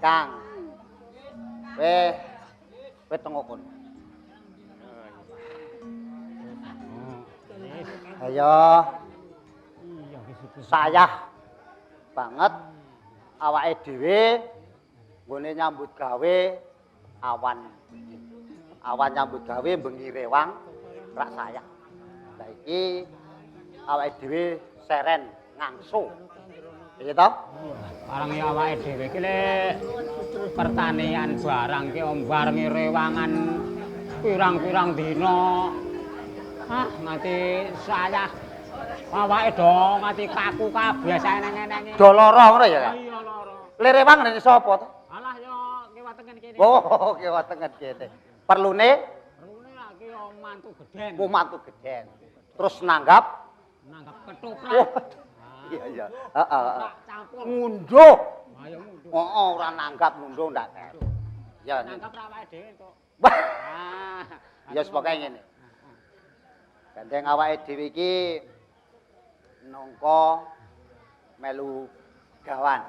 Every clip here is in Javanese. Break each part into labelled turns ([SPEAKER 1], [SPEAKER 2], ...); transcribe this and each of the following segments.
[SPEAKER 1] Kang. Kowe kowe tengok kono. Ayo, sayah banget awake dhewe nggone nyambut gawe awan. Awan nyambut gawe, bengi rewang rak sayah. Lah iki awake dhewe seren ngangsu. Iya toh?
[SPEAKER 2] Barang ya awake dhewe iki lek pertanian barang ki om barengi rewangan pirang-pirang dina. Ah, nganti sayah awake do nganti kaku kabeh saeneng-enenge.
[SPEAKER 1] Do lara ngono ya, Kang?
[SPEAKER 2] Iya lara.
[SPEAKER 1] Le rewang ngene sapa to?
[SPEAKER 2] Alah yo kiwa tengen kene.
[SPEAKER 1] Oh, kiwa tengen kene. Perlune
[SPEAKER 2] Perlune lagi yo mantu geden.
[SPEAKER 1] ku mantu geden. Terus nanggap
[SPEAKER 2] Nanggap ketoprak.
[SPEAKER 1] Oh, iya iya. Heeh, heeh.
[SPEAKER 2] Campur.
[SPEAKER 1] Ngunduh.
[SPEAKER 2] Ayo ngunduh.
[SPEAKER 1] Heeh, ora nanggap ngunduh ndak ter. Ya.
[SPEAKER 2] Nanggap ra awake dhewe entuk.
[SPEAKER 1] Wah,
[SPEAKER 2] Ah.
[SPEAKER 1] ya pokoke ngene. Gandeng awake dhewe iki nangka melu gawan.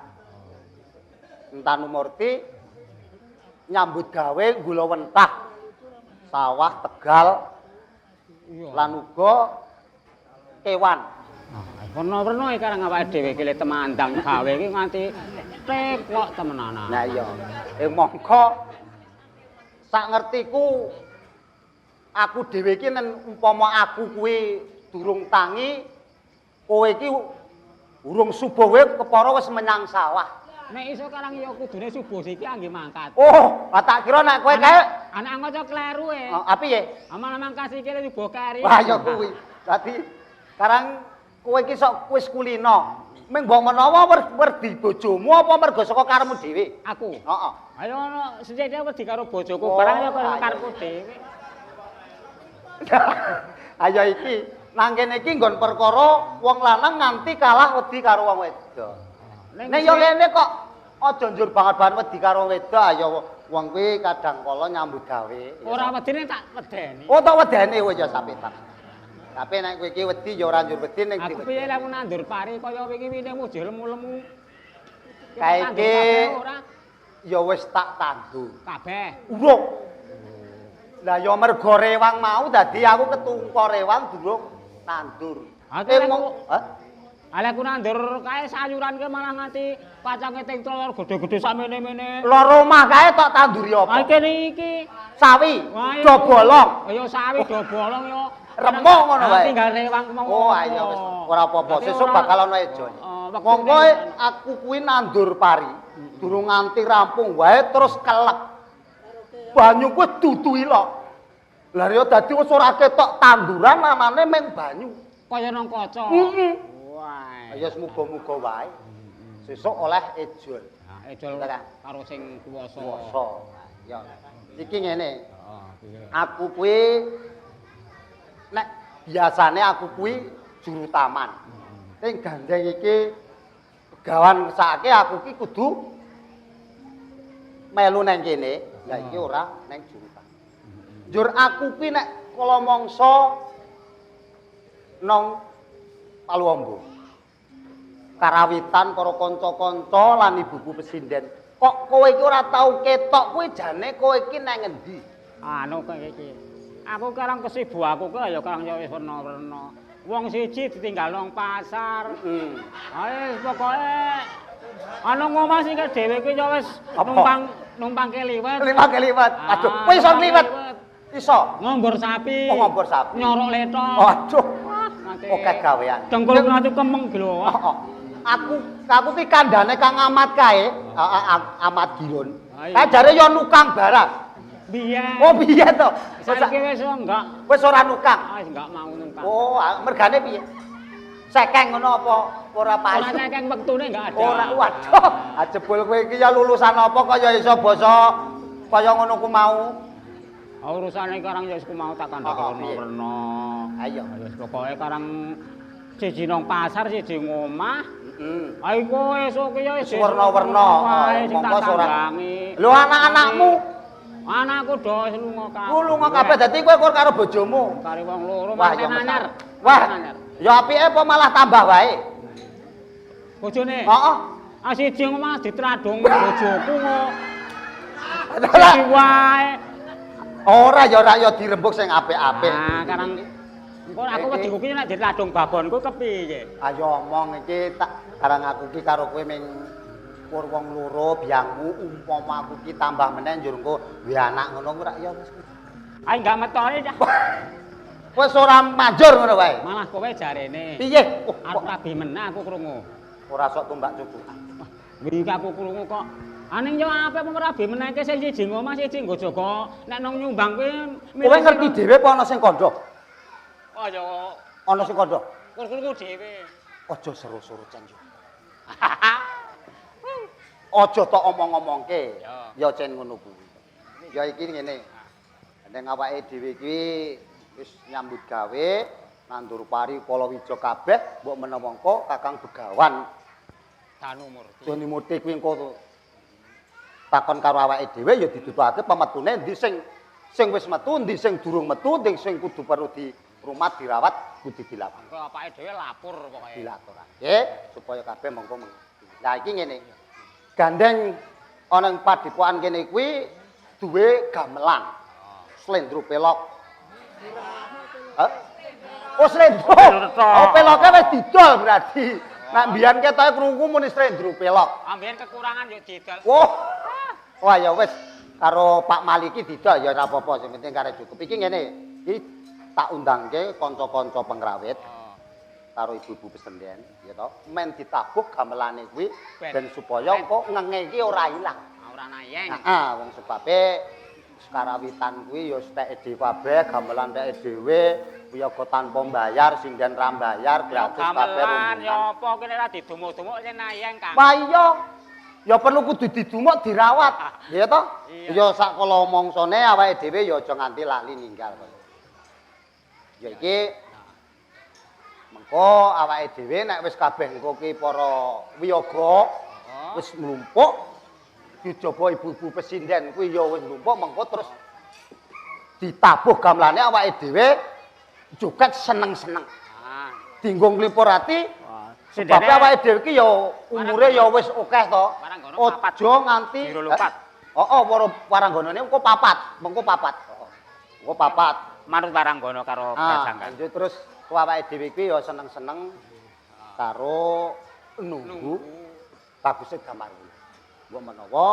[SPEAKER 1] Entanumurti nyambut gawe gula wentah sawah Tegal lan uga kewan.
[SPEAKER 2] Ah, werna-werna iki karang awake dhewe iki le temandang gawe iki nganti tekok temenanan.
[SPEAKER 1] Nah iya. Mongko sak ngertiku aku dhewe iki nen umpama aku kuwi durung tangi, kowe iki urung subuh kowe kepara wis menyang sawah.
[SPEAKER 2] Nek iso karang ya kudune subuh siki angge mangkat.
[SPEAKER 1] Oh, ah, tak kira nek kowe kae
[SPEAKER 2] Anak ngaca kleru e.
[SPEAKER 1] Oh, apa piye?
[SPEAKER 2] Amal mangkat siki le subuh keri.
[SPEAKER 1] Wah ya kuwi. Dadi sekarang kowe iki sok wis kulino. Ming mbok menawa werdi bojomu apa mergo saka karepmu dhewe?
[SPEAKER 2] Aku.
[SPEAKER 1] Heeh.
[SPEAKER 2] Ayo ono sithik wedi karo bojoku,
[SPEAKER 1] Oh,
[SPEAKER 2] barang ya karo
[SPEAKER 1] ayo.
[SPEAKER 2] karepku dhewe.
[SPEAKER 1] Ayo iki nang kene iki nggon perkara wong lanang nganti kalah wedi karo wong wedok. Nek yo ngene kok aja njur banget-banget wedi karo wong wedok, ayo wong kuwi kadang kala nyambut gawe.
[SPEAKER 2] Ora wedine tak wedeni.
[SPEAKER 1] Oh, tak wedeni kowe ya sapetan. Tapi nek kowe iki wedi ya ora njur wedi ning
[SPEAKER 2] Aku piye lek nandur pari kaya wingi-wingi mujih lemu-lemu.
[SPEAKER 1] Kae
[SPEAKER 2] Tandur
[SPEAKER 1] iki
[SPEAKER 2] kabeh ora
[SPEAKER 1] ya wis tak tandur.
[SPEAKER 2] Kabeh.
[SPEAKER 1] Urung. Lah ya mergo rewang mau dadi aku ketungka rewang durung nandur.
[SPEAKER 2] Aku
[SPEAKER 1] Eh,
[SPEAKER 2] lek
[SPEAKER 1] hah?
[SPEAKER 2] Ala aku nandur kae sayuran ke malah nganti kacange ting telur gede-gede sakmene-mene.
[SPEAKER 1] Loro omah kae tok tanduri
[SPEAKER 2] Ah
[SPEAKER 1] apa?
[SPEAKER 2] kene iki.
[SPEAKER 1] Sawi,
[SPEAKER 2] Wah,
[SPEAKER 1] do bolong.
[SPEAKER 2] Ya sawi do bolong yo.
[SPEAKER 1] Remuk ngono wae.
[SPEAKER 2] Tinggal rewang mau.
[SPEAKER 1] Oh, ayo wis ora apa-apa.
[SPEAKER 2] Dadi
[SPEAKER 1] Sesuk bakal ana ejone.
[SPEAKER 2] Oh, wektune
[SPEAKER 1] Mongko aku kuwi nandur pari, durung nganti rampung wae terus kelek. Banyu kuwi duduhi lho. Lah ya dadi wis ora ketok tanduran anane mung banyu.
[SPEAKER 2] Kaya nang kaca.
[SPEAKER 1] Heeh.
[SPEAKER 2] Wah.
[SPEAKER 1] Ya muga-muga wae. Sesuk oleh ejol.
[SPEAKER 2] Nah, ejol
[SPEAKER 1] Lah.
[SPEAKER 2] karo sing kuwasa.
[SPEAKER 1] Kuwasa. Ya. Iki ngene,
[SPEAKER 2] Heeh, piye?
[SPEAKER 1] Aku kuwi nek biasane aku kuwi juru taman. Ning gandeng iki pegawan ngesake aku ki kudu melu neng kene. Lah iki ora neng juru taman. Njur aku kuwi nek kala mangsa nang Paluombo. Karawitan para kanca-kanca lan ibuku pesinden. Kok kowe iki ora tau ketok kuwi jane kowe iki nang ngendi?
[SPEAKER 2] Anu kaya iki. Aku karang kesibuk aku ki ya karang ya wis werna-werna. Wong siji ditinggal nang pasar. Ayo pokoke anu ngomah sing dhewe ki ya wis
[SPEAKER 1] Apa?
[SPEAKER 2] Numpang numpang keliwet.
[SPEAKER 1] Lima keliwat. Aduh,
[SPEAKER 2] Ah,
[SPEAKER 1] kowe iso
[SPEAKER 2] numpang
[SPEAKER 1] kliwat?
[SPEAKER 2] keliwet.
[SPEAKER 1] Iso.
[SPEAKER 2] Ngombor sapi.
[SPEAKER 1] Oh, ngombor sapi.
[SPEAKER 2] Nyorok letok.
[SPEAKER 1] Aduh,
[SPEAKER 2] Wah, nganti
[SPEAKER 1] oke gawean.
[SPEAKER 2] Dengkul nganti kemeng ki lho.
[SPEAKER 1] Heeh. Aku ki kandhane Kang Amat kae, Amat Girun.
[SPEAKER 2] Ah, iya.
[SPEAKER 1] Kae jare yo nukang barang.
[SPEAKER 2] Biyen.
[SPEAKER 1] Oh, piye to? Wis
[SPEAKER 2] Saiki wis enggak.
[SPEAKER 1] Wis ora nukang.
[SPEAKER 2] Ah, wis enggak mau nukang.
[SPEAKER 1] Oh, mergane piye? Sekeng ngono apa ora
[SPEAKER 2] Ora
[SPEAKER 1] payu?
[SPEAKER 2] saking wektune enggak ada.
[SPEAKER 1] Ora, waduh. Ah, jebul kowe iki ya lulusan apa kaya iso basa kaya ngono ku mau.
[SPEAKER 2] Ah, urusane karang ya wis ku mau tak kandhake
[SPEAKER 1] Oh, piye?
[SPEAKER 2] werna-werna.
[SPEAKER 1] Ayo.
[SPEAKER 2] Ya wis pokoke karang siji nang pasar, siji ngomah.
[SPEAKER 1] Heeh.
[SPEAKER 2] Ah iku esuk ki ya wis
[SPEAKER 1] Werna-werna.
[SPEAKER 2] Wae sing tak
[SPEAKER 1] Mongko ora.
[SPEAKER 2] tandangi.
[SPEAKER 1] Lho anak-anakmu
[SPEAKER 2] Anakku do wis lunga kabeh.
[SPEAKER 1] ku lunga kabeh dadi kowe kur karo bojomu.
[SPEAKER 2] Karo wong loro
[SPEAKER 1] Wah, ya
[SPEAKER 2] manten anyar.
[SPEAKER 1] Wah,
[SPEAKER 2] Manten anyar.
[SPEAKER 1] ya apike apa malah tambah wae?
[SPEAKER 2] Bojone.
[SPEAKER 1] Heeh.
[SPEAKER 2] Ah siji malah ditradung bojoku kok. Siji wae.
[SPEAKER 1] Ora ya ora ya dirembug sing apik-apik.
[SPEAKER 2] Ah, karang engko aku wedi kuwi nek ditradung babonku kepiye?
[SPEAKER 1] Ayo omong iki tak karang aku ki karo kowe ming pur wong loro biyangmu umpama aku ki tambah meneh njur engko duwe anak ngono ora ya wis.
[SPEAKER 2] Ayo enggak metone dah.
[SPEAKER 1] Wis ora manjur ngono wae.
[SPEAKER 2] Malah kowe jarene.
[SPEAKER 1] Piye? Oh,
[SPEAKER 2] Arep rabi meneh aku krungu.
[SPEAKER 1] Ora sok tumbak cucukan.
[SPEAKER 2] Wingi aku krungu kok. Aning yo apik apa rabi meneh iki sing siji ngomah siji nggo jaga nek nang nyumbang kuwi.
[SPEAKER 1] Kowe ngerti dhewe apa ana sing kandha?
[SPEAKER 2] Oh ya
[SPEAKER 1] Ana sing kandha.
[SPEAKER 2] Krungu dhewe.
[SPEAKER 1] Aja seru-seru Cen yo. Aja tok omong-omongke. Ya Cen ngono kuwi. Ya iki ngene. Ning awake dhewe iki wis nyambut gawe nandur pari palawija kabeh mbok menawa engko Kakang Begawan
[SPEAKER 2] Danumurti.
[SPEAKER 1] Danumurti kuwi engko takon karo awake dhewe ya ditutuhake pemetune endi sing sing wis metu, endi sing durung metu, endi sing kudu perlu dirumat, dirawat, kudu dilawan.
[SPEAKER 2] Engko awake dhewe lapor pokoke.
[SPEAKER 1] Dilaporake supaya kabeh mongko mengerti. Lah iki ngene. Gandeng ana ing padepokan kene kuwi duwe gamelan. Slendro pelok. Hah? Oh slendro. Oh peloke wis didol berarti. Nek mbiyen ketoke krungu muni slendro pelok.
[SPEAKER 2] Ambiyen kekurangan yo didol.
[SPEAKER 1] Wah. Wah ya wis karo Pak Maliki didol ya ora apa-apa sing penting kare cukup. Iki ngene, iki tak undangke kanca-kanca pengrawit karo ibu-ibu pesenden ya toh, men ditabuh gamelane kuwi ben supaya engko ngenge iki ora ilang.
[SPEAKER 2] Ora nayeng.
[SPEAKER 1] Heeh, wong sebabe karawitan kuwi ya teke dhewe kabeh, gamelan teke dhewe, wiyaga tanpa mbayar, sinden ra mbayar, gratis kabeh
[SPEAKER 2] Gamelan ya apa kene ra didumuk-dumuk sing nayeng, Kang.
[SPEAKER 1] Wah iya. Ya perlu kudu didumuk dirawat, ya toh? Ya sakala mangsane awake dhewe ya aja nganti lali ninggal kaya. Ya iki mengko awake dhewe nek wis kabeh engko ki para wiyaga wis mlumpuk dijaba ibu-ibu pesinden kuwi ya wis mlumpuk mengko terus ditabuh gamelane awake dhewe joget seneng-seneng. Dinggo nglipur ati. Sebab awake dhewe iki ya umure ya wis akeh to. Aja nganti heeh, waranggonane engko papat, mengko papat. Engko papat.
[SPEAKER 2] Manut waranggono karo Prajangka.
[SPEAKER 1] Lanjut terus awake dhewe iki ya seneng-seneng karo nunggu baguse Damar Wulan. Mbok menawa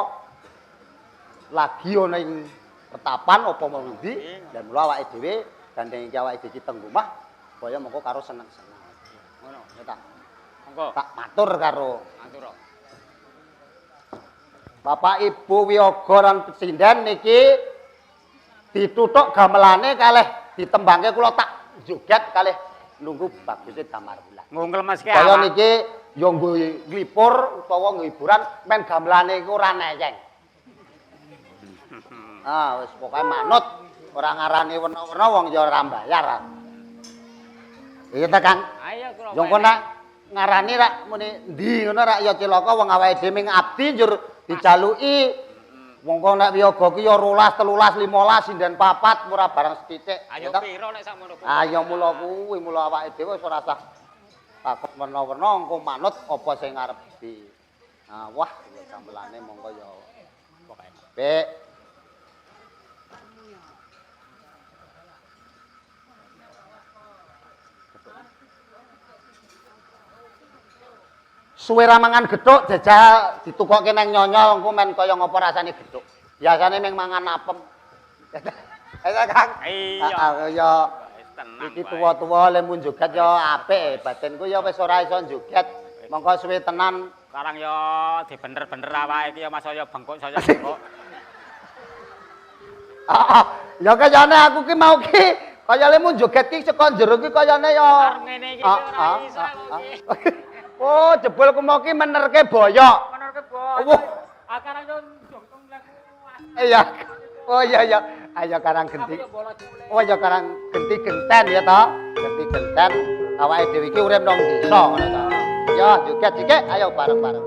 [SPEAKER 1] lagi ana ing petapan apa mau endi, dan mula awake dhewe gandeng iki awake dhewe teng omah supaya mengko karo seneng-seneng. Ngono, ya ta.
[SPEAKER 2] Monggo.
[SPEAKER 1] Tak matur karo
[SPEAKER 2] matur.
[SPEAKER 1] Bapak Ibu wiyaga lan pesinden niki dituthuk gamelane kalih ditembangke kula tak joget kalih nunggu baguse Damar Wulan.
[SPEAKER 2] Ngungklemeske
[SPEAKER 1] awak. Kaya niki ya nggo nglipur utawa nghiburan men gamelane iku ora neyeng. Ah wis pokoke manut ora ngarani werna-werna wong ya ora mbayar. Iya ta Kang?
[SPEAKER 2] Ayo kula.
[SPEAKER 1] Ya engko nek ngarani rak muni endi ngono rak ya cilaka wong awake dhewe ming abdi njur dijaluki. Wong kok nek wiyaga ki ya 12, 13, 15 sinden papat ora barang sethithik.
[SPEAKER 2] Ayo piro nek sakmono kuwi?
[SPEAKER 1] Ayo mula kuwi mula awake dhewe wis ora usah takon werna-werna engko manut apa sing arep di. Nah, wah ya gamelane monggo ya pokoke apik. Suwe ra mangan gethuk jajal ditukokke nang nyonyol engko men kaya ngapa rasane gethuk. Biasane ming mangan apem. Ayo Kang.
[SPEAKER 2] Iya.
[SPEAKER 1] Ya iki tuwa-tuwa lemu joget ya apik, batinku ya wis ora iso joget. Mongko suwe tenan.
[SPEAKER 2] Sekarang ya dibener-bener awake iki ya Mas saya bengkok saya bengkok.
[SPEAKER 1] Heeh. Ya kayane aku ki mau ki kaya lemu joget ki saka jero ki kayane ya
[SPEAKER 2] arep ngene iki ora iso aku ki.
[SPEAKER 1] Oh, jebul ku mau ki menerke boyok.
[SPEAKER 2] Menerke boyok. Ah karang yo jongkong laku.
[SPEAKER 1] Iya. Oh iya iya. Ayo karang genti. Oh iya karang genti genten ya toh. Genti genten awake dhewe iki urip nang desa ngono to. Ya joget sithik ayo bareng-bareng.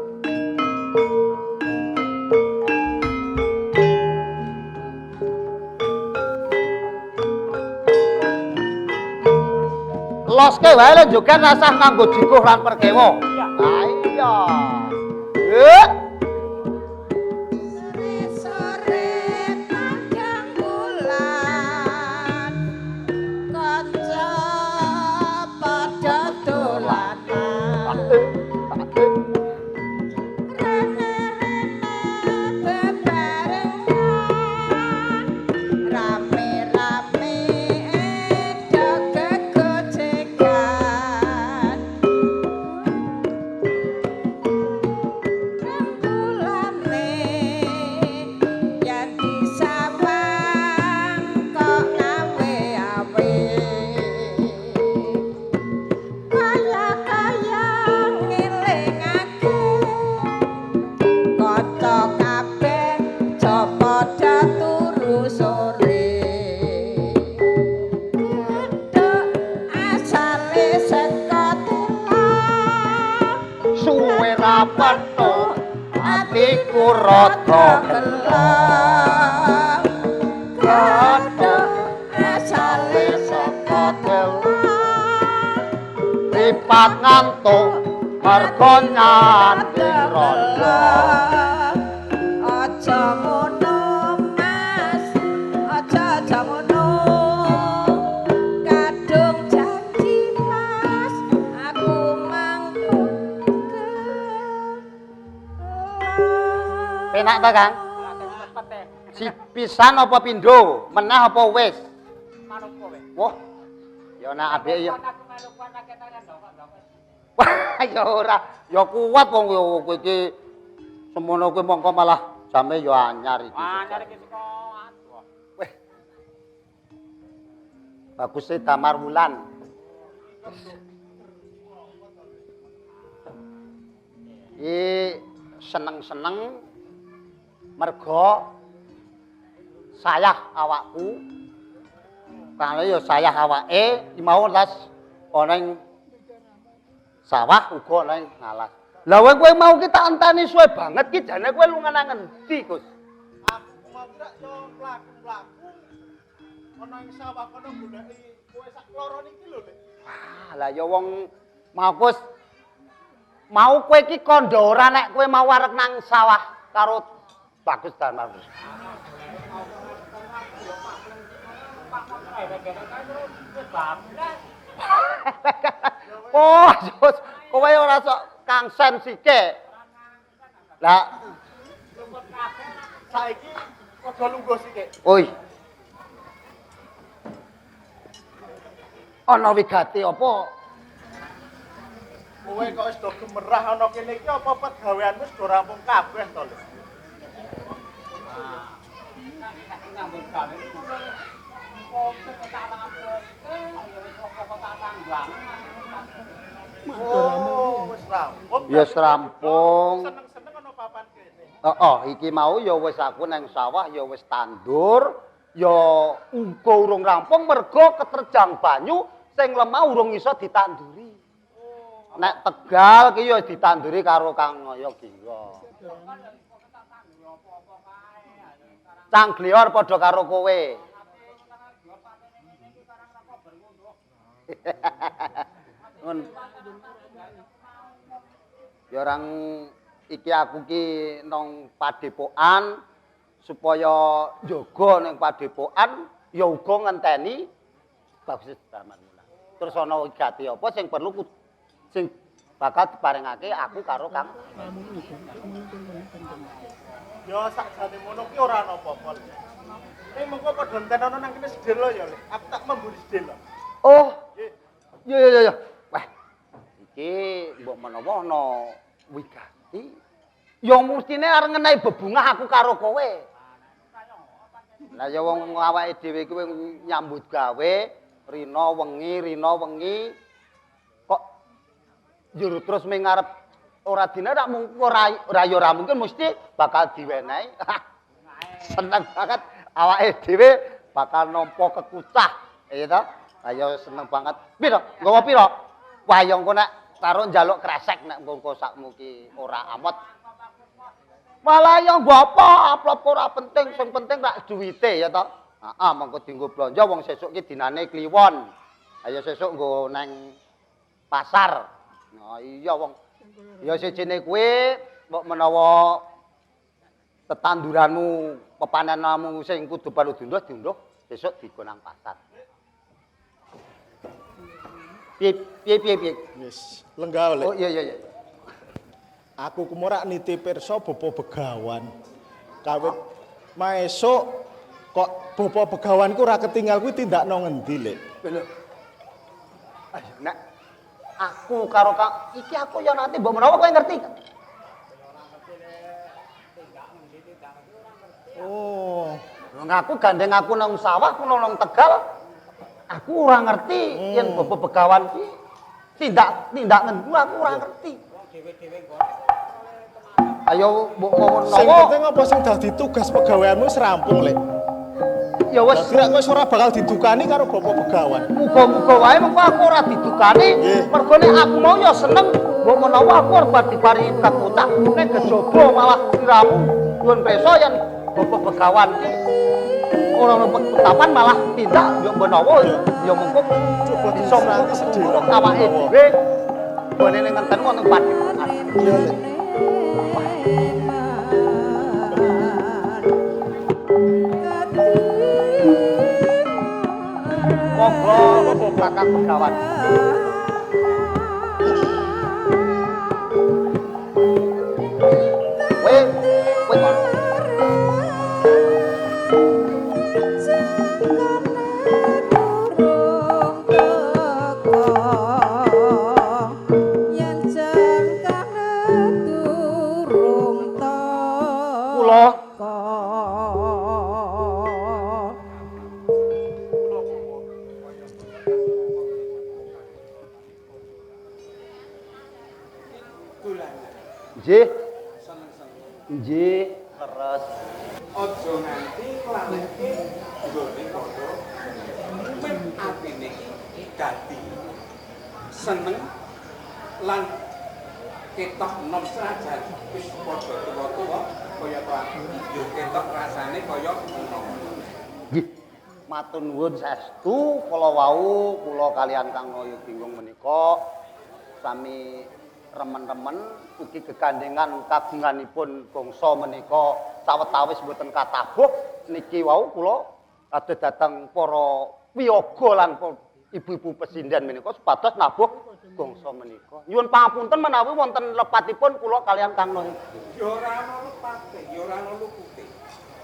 [SPEAKER 1] Loske wae lho joget rasah nganggo jikuh lan perkewa. Iya. Ah iya.
[SPEAKER 3] Kanca padha dolanan. Rene-rene bebarengan, rame-rame do gegojekan. Rembulane yen disawang kok ngawe-awe. Kaya-kaya ngelingake kanca kabeh aja padha turu sore. Gedhok asale saka tela,
[SPEAKER 1] Suwe ra petuk atiku rada
[SPEAKER 3] gela. Gedhok asale saka tela,
[SPEAKER 1] Lipat ngantuk mergo nyanding rondo.
[SPEAKER 3] Aja ngono Mas, aja aja ngono. Kadung janji Mas, aku mangku.
[SPEAKER 1] Penak ta, Kang? Si pisan apa pindho? Meneh apa wis? Wah. Ya nek apike ya. Wah, ya ora, ya kuat wong kowe iki semono kuwi mongko malah jame ya anyar iki.
[SPEAKER 2] Anyar iki saka adoh.
[SPEAKER 1] Weh. Baguse Damar Wulan. Iki seneng-seneng mergo sayah awakku. Kale ya sayah awake mau las ana ing sawah uga ana ing ngalas. Lah kowe mau ki tak enteni suwe banget ki jane kowe lunga nang ngendi, Gus?
[SPEAKER 4] Aku mau kira yo mlaku-mlaku ana ing sawah kono goleki kowe sak kloron iki lho, Lek.
[SPEAKER 1] Wah, lah ya wong mau Gus. Mau kowe iki kandha ora nek kowe mau arep nang sawah karo Bagus Damar. Oh, Gus, kowe ora sok kangsen sithik. Lah,
[SPEAKER 4] Saiki padha lungguh sithik.
[SPEAKER 1] oi. Ana wigati apa?
[SPEAKER 4] Kowe kok wis do gemerah ana kene iki apa pegaweanmu wis do rampung kabeh to, Lek?
[SPEAKER 2] Nyambut gawe iku
[SPEAKER 4] Oh, wis rampung.
[SPEAKER 1] Ya wis rampung.
[SPEAKER 4] Seneng-seneng ana papan kene.
[SPEAKER 1] Heeh, iki mau ya wis aku nang sawah ya wis tandur, ya uga urung rampung mergo keterjang banyu sing lemah urung iso ditanduri. Nek Tegal ki ya ditanduri karo Kang Naya Gira. Cangglior padha karo kowe. Ngun. Ya orang iki aku ki nang padepokan supaya njaga ning padepokan ya uga ngenteni Bagus Damar Wulan. Terus ana wigati apa sing perlu sing bakal diparengake aku karo Kang.
[SPEAKER 4] Ya sakjane ngono ki ora ana apa-apa. Ning mengko padha entenono nang kene sedhela ya, Lek. Aku tak memburi sedhela.
[SPEAKER 1] Oh,
[SPEAKER 4] Nggih.
[SPEAKER 1] iya iya iya. Wah. Iki mbok menawa ana wigati ya mestine arep ngenehi bebungah aku karo kowe. Lah ya wong awake dhewe kuwi nyambut gawe rina wengi kok njur terus ming ngarep ora dina rak mung ora ya ora mungkin mesti bakal diwenehi. Seneng banget awake dhewe bakal nampa kekucah, iya to? Ayo seneng banget. Piro? Nggawa piro? Wah ya engko nek karo njaluk kresek nek engko sakmu ki ora amot. Malah ya nggo apa? Amplop ora penting, sing penting rak duwite ya to. Heeh, mengko dienggo blanja wong sesuk ki dinane kliwon. Ayo sesuk nggo nang pasar. Nah iya wong ya sijine kuwi mbok menawa tetanduranmu, pepanenanmu sing kudu perlu diunduh, diunduh sesuk dienggo nang pasar. Piye piye piye piye.
[SPEAKER 4] Wis, lenggah Lek.
[SPEAKER 1] Oh iya iya iya.
[SPEAKER 4] Aku kumorak niti pirsa Bapak Begawan. Kawit maesuk kok Bapak Begawan ku ora ketinggal kuwi tindakno ngendi, Lek?
[SPEAKER 1] Lho. Ayo nek aku karo Kang iki aku ya nanti mbok menawa kowe ngerti.
[SPEAKER 4] Oh,
[SPEAKER 1] Wong aku gandeng aku nang sawah, aku nang Tegal. Aku ora ngerti yen Bapak Begawan ki tindak tindak ngendi aku ora ngerti. Ayo mbok
[SPEAKER 4] sing
[SPEAKER 1] menawa
[SPEAKER 4] penting apa sing dadi tugas pegaweanmu wis rampung, Lek.
[SPEAKER 1] ya wis
[SPEAKER 4] Dadi rak kowe wis ora bakal didukani karo Bapak Begawan.
[SPEAKER 1] muga-muga wae mengko aku ora didukani
[SPEAKER 4] Nggih.
[SPEAKER 1] mergo nek aku mau ya seneng mbok menawa aku arep diparingi kekutan nek kejaba malah sliramu nyuwun prisa yen Bapak Begawan ki ora ono petapan malah tindak ya menawa ya mengko
[SPEAKER 4] Coba
[SPEAKER 1] bisa
[SPEAKER 4] diserati sedhela.
[SPEAKER 1] awake dhewe gone ning ngenten wonten padepokan.
[SPEAKER 4] Iya, Lek.
[SPEAKER 1] Monggo Kakang Begawan. Kowe kowe kon. Kula nggih. Nggih, leres.
[SPEAKER 5] Aja nganti nglaleke nggone padha men atine iki dadi seneng lan ketok enom senajan wis padha tuwa-tuwa kaya aku yo ketok rasane kaya enom.
[SPEAKER 1] Nggih. Matur nuwun saestu kala wau kula kalian Kang Noyo Binggung menika sami remen-remen ugi gegandengan kagunganipun bangsa menika sawetawis mboten katabuh niki wau kula kados dhateng para wiyaga lan ibu-ibu pesinden menika supados nabuh gongso menika. Nyuwun pangapunten menawi wonten lepatipun kula kalian Kang Noyo.
[SPEAKER 5] Ya ora ana lepate, ya ora ana lupute.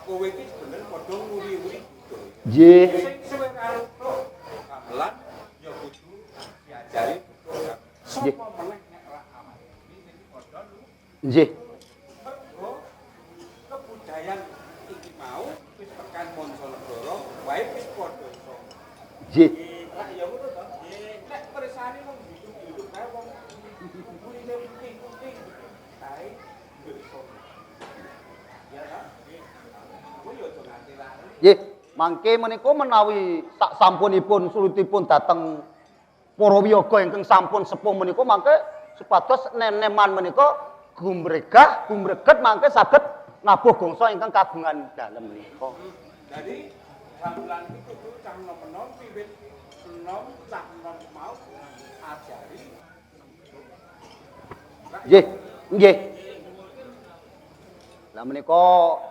[SPEAKER 5] Kowe iki bener padha nguri-uri budaya.
[SPEAKER 1] Nggih.
[SPEAKER 5] Sing suwe karo gamelan ya kudu diajari budaya.
[SPEAKER 1] Nggih.
[SPEAKER 5] Sapa meneh nek ora awake dhewe sing padha lu.
[SPEAKER 1] Nggih.
[SPEAKER 5] Mergo kebudayaan iki mau wis tekan mancanegara wae wis padha iso.
[SPEAKER 1] Nggih.
[SPEAKER 5] Lah ya ngono to. Nek perisane wong hidup-hidup kae wong kulite putih-putih kae yo iso. Ya ta? Kuwi yo aja nganti lali.
[SPEAKER 1] Nggih, mangke menika menawi sak sampunipun sulutipun dhateng para wiyaga ingkang sampun sepuh menika mangke supados neneman menika gumregah, gumreget mangke saged nabuh gongso ingkang kagungan dalem menika.
[SPEAKER 5] Jadi gamelan iki kudu cah nom-nom wiwit enom cah nom mau ajari.
[SPEAKER 1] Nggih, nggih. Lah menika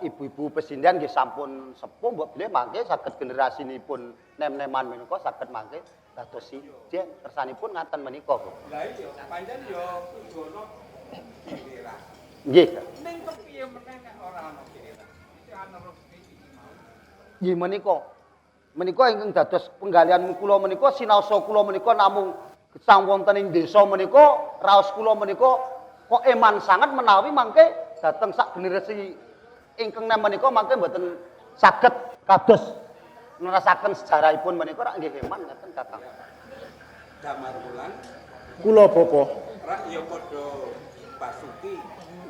[SPEAKER 1] ibu-ibu pesinden nggih sampun sepuh mbok bilih mangke saged generasinipun nem-neman menika saged mangke dados sinden kersanipun ngaten menika, Bu.
[SPEAKER 5] Lah iya, pancen ya kudu ana giliran.
[SPEAKER 1] Nggih.
[SPEAKER 5] Ning kepiye meneh nek ora ana giliran? Iki ana rezeki iki mau.
[SPEAKER 1] Nggih menika. Menika ingkang dados penggalian kula menika sinaosa kula menika namung gesang wonten ing desa menika raos kula menika kok eman sanget menawi mangke dhateng sak generasi ingkang nem menika mangke mboten saged kados nerasaken sejarahipun menika rak nggih eman ngaten Kakang.
[SPEAKER 5] Damar wulan
[SPEAKER 4] Kula Bapak.
[SPEAKER 5] rak ya padha Basuki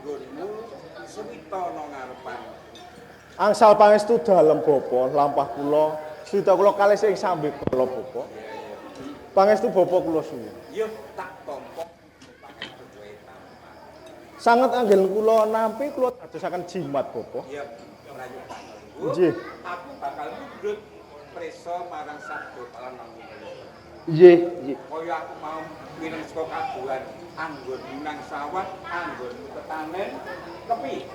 [SPEAKER 5] nggonmu suwita ana ngarepan.
[SPEAKER 4] Angsal pangestu dalem Bapak, lampah kula, suwita kula kalih sing sambekala Bapak. Pangestu Bapak kula suwun.
[SPEAKER 5] Ya tak tampa pangestu kowe tampa.
[SPEAKER 4] Sanget anggen kula nampi kula dadosaken jimat Bapak.
[SPEAKER 5] Ya prayoga nunggu.
[SPEAKER 4] Nggih.
[SPEAKER 5] Aku bakal mundhut prisa marang sabda palanang.
[SPEAKER 1] Nggih, nggih.
[SPEAKER 5] Kaya aku mau mireng saka kabuhan anggonmu nang sawah, anggonmu tetanen, kepi.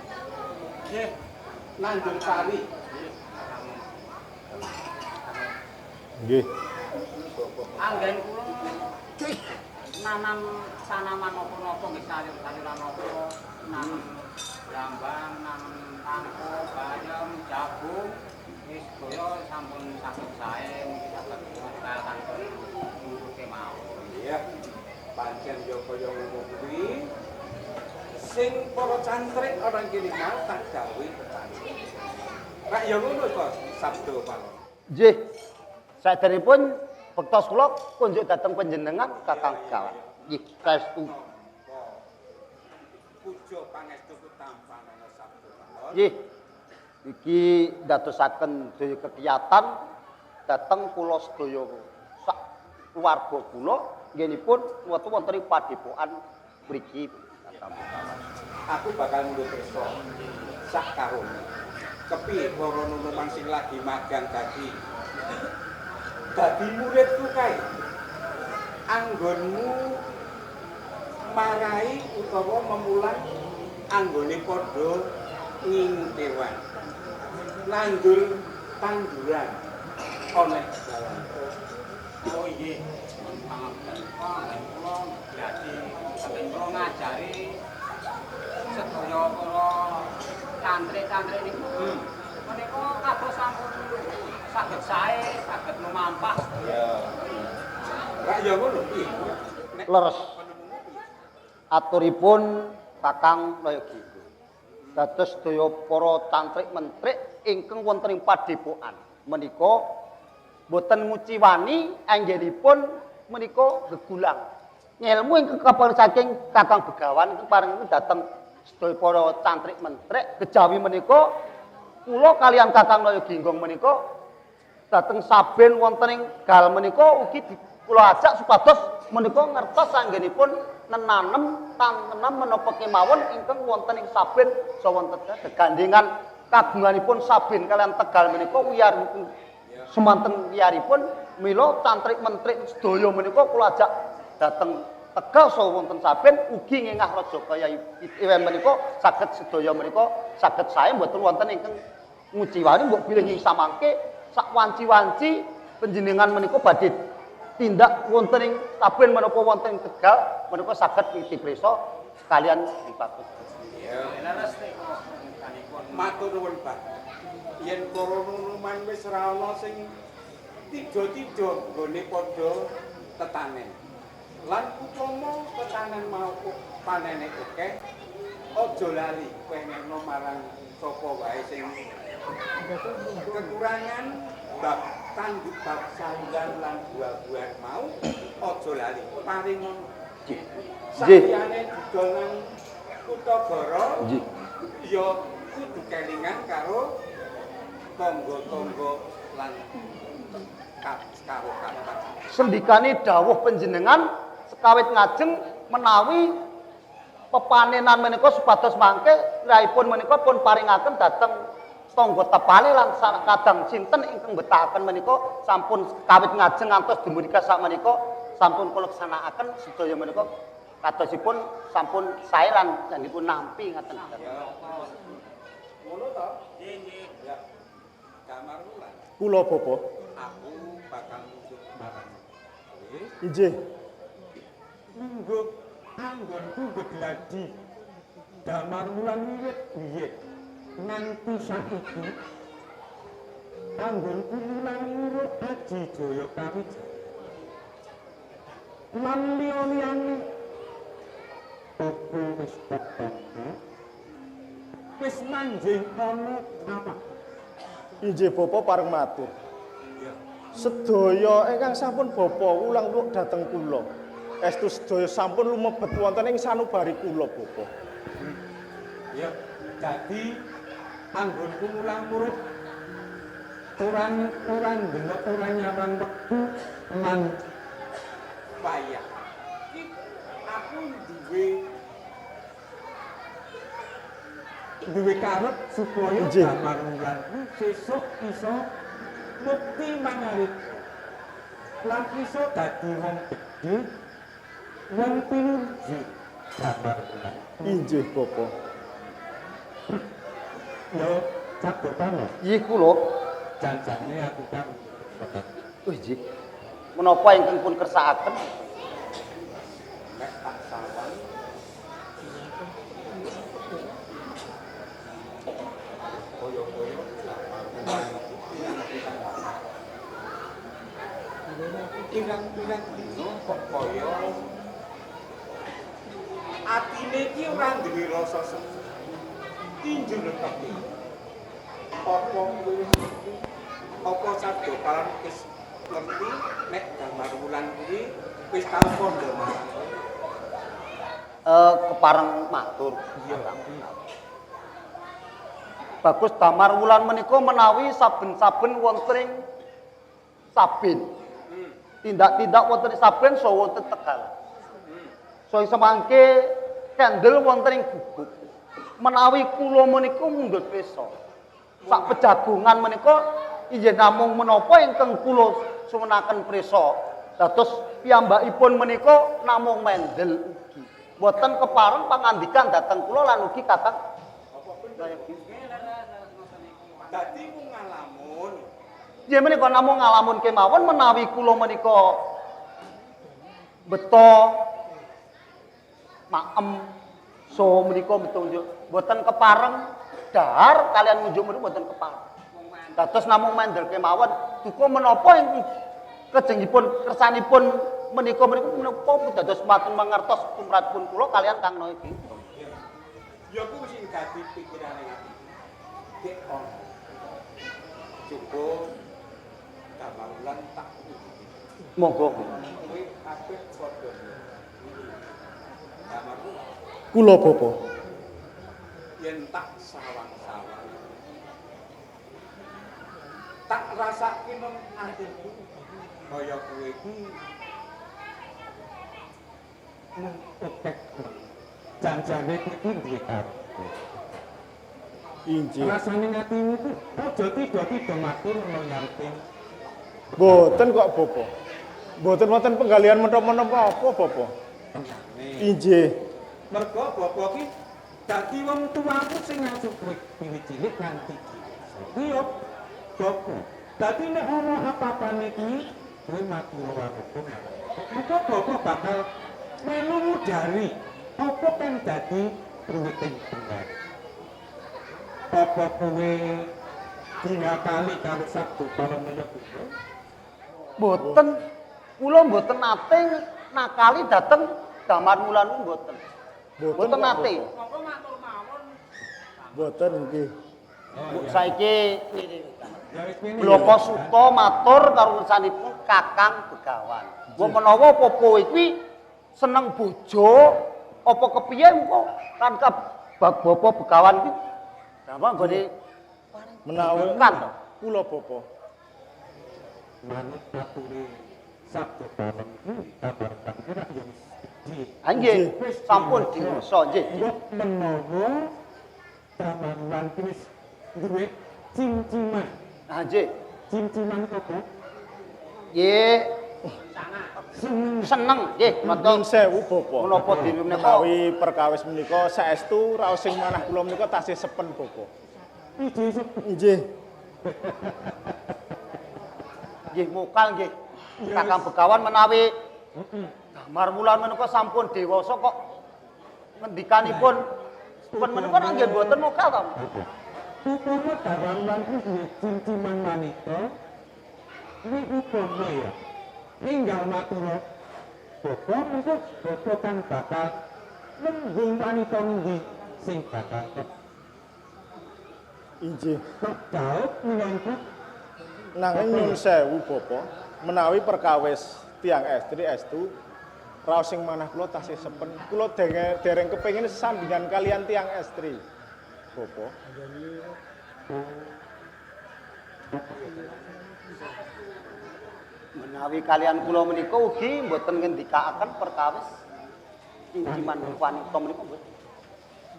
[SPEAKER 5] Nggih. Nandur pari.
[SPEAKER 4] Nggih.
[SPEAKER 2] Anggen kula Nanam tanaman napa-napa nggih sayur-sayuran napa, nanam brambang, nanam kangkung, bayam, jagung, wis sedaya sampun saged sae niki saged wekdal kantun ngunduh kemawon.
[SPEAKER 5] Iya. Pancen ya kaya ngono kuwi. Sing para cantrik ana kene mau tak dawuhi petani. Rak ya ngono to Sabda Palon.
[SPEAKER 1] Nggih. Saderengipun bektos kula kunjuk dhateng panjenengan Kakang Begawan. Nggih, saestu.
[SPEAKER 5] Puja pangestuku tampanana Sabda Palon.
[SPEAKER 1] Nggih. Iki ndadosaken daya kegiatan dhateng kula sedaya sak keluarga kula nggenipun wonten wonten ing padepokan mriki Kakang Begawan.
[SPEAKER 5] Aku bakal mundhut pirsa sak karone. Kepiye para nunuman sing lagi magang dadi muridku kae? Anggonmu marai utawa memulang anggone padha ngingu kewan. Nandur tanduran ana ing dalan.
[SPEAKER 2] Oh nggih. Pangapunten kula gladi saben kula ngajari sedaya para cantrik-cantrik niku. Menika kados sampun saged sae, saged lumampah.
[SPEAKER 5] Iya. Rak ya ngono piye?
[SPEAKER 1] Leres. Aturipun Kakang Nayaginggo. Dados sedaya para cantrik mentrik ingkang wonten ing padepokan menika boten nguciwani anggenipun menika gegulang. Ngelmu ingkang kaparing saking Kakang Begawan ingkang paring dhateng sedaya para cantrik mentrik kejawi menika kula kalian Kakang Nayaginggong menika dhateng saben wonten ing gal menika ugi kula ajak supados menika ngertos anggenipun nenanem tanem menapa kemawon ingkang wonten ing saben saha wonten degandengan kagunganipun saben kalian Tegal menika wiyar semanten wiyaripun mila cantrik mentrik sedaya menika kula ajak dhateng Tegal saha wonten saben ugi ngengah raja kaya iwen menika saged sedaya menika saged sae mboten wonten ingkang nguciwani mbok bilih ing samangke sak wanci-wanci panjenengan menika badhe tindak wonten ing saben menapa wonten ing Tegal menika saged niti prisa kalian dipatut.
[SPEAKER 5] Iya.
[SPEAKER 2] Leres niku ngendikanipun.
[SPEAKER 5] Matur nuwun banget. Yen para nunuman wis ora ana sing tiga-tiga nggone padha tetanen. Lan upama tetanen mau panene akeh, aja lali pengenno marang sapa wae sing kekurangan bab tanduk bab sayuran lan buah-buahan mau aja lali paringono.
[SPEAKER 1] Nggih.
[SPEAKER 5] Saliyane didol nang Kutagara
[SPEAKER 1] Nggih.
[SPEAKER 5] ya kudu kelingan karo tangga-tangga lan karo kapan.
[SPEAKER 1] Sendikane dawuh panjenengan sekawit ngajeng menawi pepanenan menika supados mangke rahipun menika pun paringaken dhateng tangga tepale lan kadang sinten ingkang betahaken menika sampun kawit ngajeng ngantos dumugi sak menika sampun kula laksanakaken sedaya menika kadosipun sampun sae lan dipun nampi ngaten.
[SPEAKER 5] Ya. Ngono to? Nggih, nggih. Ya. Damar wulan.
[SPEAKER 4] Kula Bapak.
[SPEAKER 5] Aku bakal nunjuk marang kowe.
[SPEAKER 4] Inggih.
[SPEAKER 5] Minggu anggonku begladi. Damar wulan wiwit biyen nganti saiki anggonku mulang urip Aji Jaya Kawijaya. Lan liya-liyane aku wis tekan. Wis manjing ana apa?
[SPEAKER 4] Inggih Bapak pareng matur.
[SPEAKER 5] Ya.
[SPEAKER 4] Sedaya ingkang sampun Bapak ulang uluk dhateng kula. Estu sedaya sampun lumebet wonten ing sanubari kula Bapak.
[SPEAKER 5] Ya, dadi anggonku mulang murid orang orang delok orang nyawang wektu lan payah. Iki aku duwe karep supaya
[SPEAKER 4] Inggih.
[SPEAKER 5] Damar Wulan sesuk iso mukti mangarit lan iso dadi wong gedhe wong pinuji Damar Wulan.
[SPEAKER 4] Inggih Bapak.
[SPEAKER 5] Yo, cabotane
[SPEAKER 1] Nggih kula.
[SPEAKER 5] janjane aku kan
[SPEAKER 1] Oh nggih. Menapa ingkang pun kersakaken?
[SPEAKER 5] Nek tak sawang koyo-koyo pirang-pirang dino kok kaya atine iki ora duwe rasa seneng. Tinju netepi. Apa kuwi apa sabda palan wis ngerti nek Damar Wulan kuwi wis tau kandha marang
[SPEAKER 1] Kepareng matur.
[SPEAKER 5] Iya.
[SPEAKER 1] Bagus Damar Wulan menika menawi saben-saben wonten ing sabin. Tindak-tindak wonten ing saben saha wonten Tegal. Saha semangke kendel wonten ing gubuk. Menawi kula menika mundhut prisa. Sak pejagongan menika inggih namung menapa ingkang kula sumenaken prisa. Dados piyambakipun menika namung mendel ugi. Mboten kepareng pangandikan dhateng kula lan ugi Kakang.
[SPEAKER 5] Dadi mung ngalamun.
[SPEAKER 1] Nggih menika namung ngalamun kemawon menawi kula menika beto maem so menika beto njuk mboten kepareng dahar kalian ngunjuk menika mboten kepareng. Dados namung mendel kemawon duka menapa ing kejengipun kersanipun menika menika menapa dados mboten mangertos tumrapipun kula kalian Kang Noe iki.
[SPEAKER 5] Ya kuwi sing dadi pikirane ati. Dek ono. Cukup Damar Wulan tak uji.
[SPEAKER 1] Monggo.
[SPEAKER 5] Kowe kabeh padha. Damar Wulan
[SPEAKER 4] Kula Bapak.
[SPEAKER 5] yen tak sawang-sawang. Tak rasake nang atiku kaya kowe iki mung pepek.
[SPEAKER 6] Janjane kowe iki duwe karepe.
[SPEAKER 4] Inggih.
[SPEAKER 6] Rasane atimu ku aja tiba-tiba matur nang ngarepe.
[SPEAKER 4] Mboten kok Bapak. Mboten wonten penggalian menapa-menapa apa Bapak. Inggih.
[SPEAKER 6] Mergo bapak ki dadi wong tuaku sing ngasuh kowe wiwit cilik nganti dewasa. Kuwi yo bapak. Dadi nek ana apa-apane kuwi kowe matur karo aku. Mengko bapak bakal melu ngudari apa kang dadi ruwiting bener. Apa kowe dinakali karo sabtu para menyebut?
[SPEAKER 1] Mboten kula mboten nate nakali dhateng Damar Wulan mboten. Mboten
[SPEAKER 4] kok,
[SPEAKER 1] nate.
[SPEAKER 4] Bapak. Mboten nggih.
[SPEAKER 1] Saiki
[SPEAKER 6] Ya wis ngene.
[SPEAKER 1] Bloko Suta matur karo kersanipun Kakang Begawan. Mbok menawa apa kowe kuwi seneng bojo apa kepiye engko kan bab Bapak Begawan kuwi napa nggone
[SPEAKER 4] Menawi
[SPEAKER 1] kan to.
[SPEAKER 4] kula Bapak.
[SPEAKER 6] Manut ature sabtu bareng kuwi kabar kuwi rak ya wis gedhe.
[SPEAKER 1] Ha nggih, sampun dewasa nggih.
[SPEAKER 6] Mbok menawa Damar Wulan kuwi wis duwe cimciman.
[SPEAKER 1] Ha nggih.
[SPEAKER 6] Cimciman apa?
[SPEAKER 1] Nggih,
[SPEAKER 6] Seneng.
[SPEAKER 1] seneng nggih
[SPEAKER 4] Nuwun
[SPEAKER 1] nonton
[SPEAKER 4] sewu Bapak.
[SPEAKER 1] menapa dene menika.
[SPEAKER 4] Menawi perkawis menika saestu raos sing manah kula menika tasih sepen Bapak.
[SPEAKER 6] Ide sepi.
[SPEAKER 4] Nggih.
[SPEAKER 1] Nggih mokal nggih. Kakang Begawan menawi Damar Wulan menika sampun dewasa kok ngendikanipun sepen menika nggih mboten mokal to.
[SPEAKER 6] Upama Damar Wulan kuwi duwe cimciman wanita, kuwi upama ya ninggal matur Bapak mengko bapak kang bakal nembung wanita ngendi sing bakal
[SPEAKER 4] Inggih.
[SPEAKER 6] tok daup minangka
[SPEAKER 4] Nanging nyuwun sewu Bapak, menawi perkawis tiyang estri estu raos sing manah kula tasih sepen. Kula dereng kepengin sesandingan kalian tiyang estri. Bapak.
[SPEAKER 1] Menawi kalian kula menika ugi mboten ngendikaaken perkawis cinciman wanita menika mboten.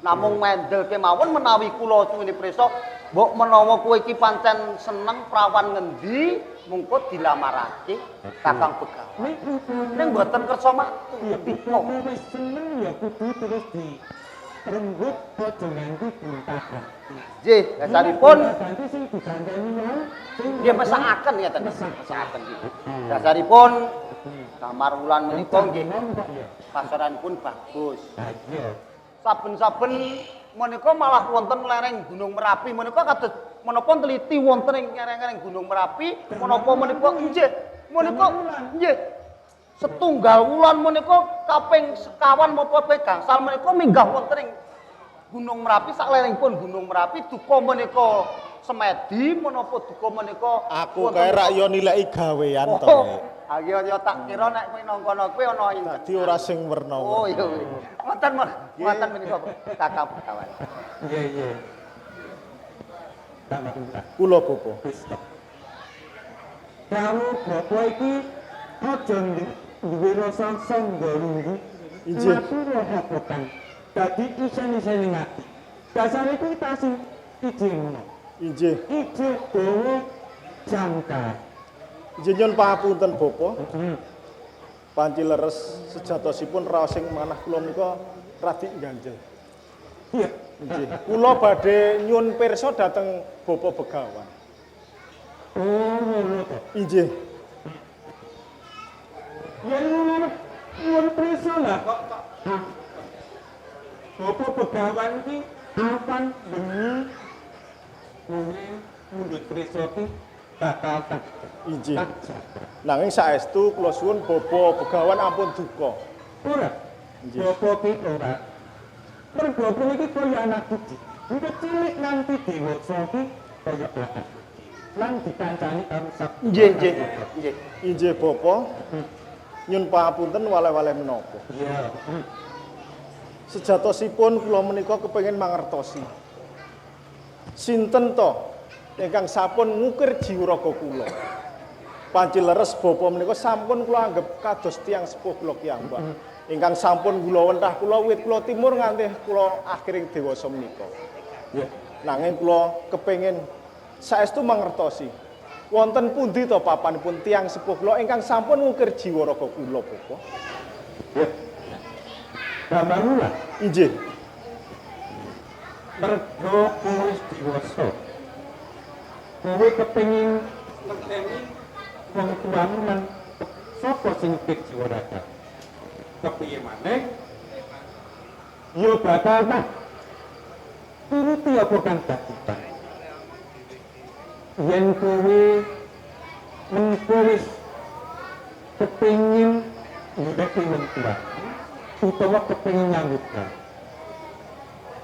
[SPEAKER 1] Namung mendel kemawon menawi kula suwene prisa, mbok menawa kowe iki pancen seneng prawan ngendi mungko dilamarake Kakang Begawan.
[SPEAKER 6] nek upama
[SPEAKER 1] Ning mboten kersa matur
[SPEAKER 6] upama wis seneng ya kudu terus di Rembug aja nganti gonta-ganti.
[SPEAKER 1] Nggih, dasaripun
[SPEAKER 6] Ganti sing diganteni mau sing
[SPEAKER 1] nggih mesakaken ngeten. Mesakaken nggih. Dasaripun Damar Wulan menika nggih pasaranipun bagus.
[SPEAKER 6] Ha iya.
[SPEAKER 1] Saben-saben menika malah wonten lereng Gunung Merapi menika kados menapa teliti wonten ing lereng Gunung Merapi menapa menika nggih menika nggih setunggal wulan menika kaping sekawan menapa ping gangsal menika minggah wonten ing Gunung Merapi sak lerengipun Gunung Merapi duka menika semedi menapa duka menika
[SPEAKER 4] Aku kae rak yo nilai gawean to.
[SPEAKER 1] Oh, ayo yo tak kira nek kowe nang kono kuwi ana ing
[SPEAKER 4] Dadi ora sing werna.
[SPEAKER 1] Oh iya. Ngoten ngoten menika Kakang Begawan.
[SPEAKER 6] Iya iya. Tambah tuntas.
[SPEAKER 4] Kula Bapak.
[SPEAKER 6] Wis tok. Karo bapak iki aja duwe rasa sangga lungguh.
[SPEAKER 4] Injih.
[SPEAKER 6] Matur hapotan. Dadi isen-isen ing ati. Dasare kuwi tasih ije ngono.
[SPEAKER 4] Injih.
[SPEAKER 6] Ije dawa jangka.
[SPEAKER 4] Injih nyuwun pangapunten Bapak.
[SPEAKER 6] Heeh.
[SPEAKER 4] Panci leres sejatosipun raos sing manah kula menika radi ganjel.
[SPEAKER 6] Iya.
[SPEAKER 4] Injih. Kula badhe nyuwun pirsa dhateng Bapak Begawan.
[SPEAKER 6] Oh, ngono to.
[SPEAKER 4] Injih.
[SPEAKER 6] Yen ngono nyuwun pirsa lah kok kok. Hah. Bapak Begawan iki kapan bengi kowe mundhut pirsa ki bakal tak
[SPEAKER 4] Injih.
[SPEAKER 6] tak jaga.
[SPEAKER 4] Nanging saestu kula suwun Bapak Begawan ampun duka.
[SPEAKER 6] Ora.
[SPEAKER 4] Injih.
[SPEAKER 6] Bapak ki ora. Mergo kowe iki kaya anak siji. Engko cilik nganti dewasa ki kaya anak. Lan dikancani karo sak.
[SPEAKER 1] Nggih nggih nggih.
[SPEAKER 4] Injih Bapak. Nyuwun pangapunten waleh-waleh menapa.
[SPEAKER 6] Iya.
[SPEAKER 4] Sejatosipun kula menika kepengin mangertosi. Sinten to ingkang sampun ngukir jiwa raga kula? Panci leres bapa menika sampun kula anggep kados tiyang sepuh kula kiyambak. Ingkang sampun kula wentah kula wit kula timur nganti kula akhiring dewasa menika.
[SPEAKER 6] Iya.
[SPEAKER 4] Nanging kula kepengin saestu mangertosi. Wonten pundi to papanipun tiyang sepuh kula ingkang sampun ngukir jiwa raga kula, Bapak?
[SPEAKER 6] Iya. Gambar ulah.
[SPEAKER 4] Injih.
[SPEAKER 6] Mergo kowe wis dewasa. Kowe kepengin ngerteni wong tuamu lan sapa sing ngukir jiwa raga. Kepiye maneh? Ya bakal tak turuti apa kang dadi. Yen kowe mengko wis kepengin ngureki wong tua utawa kepengin nyambut gawe.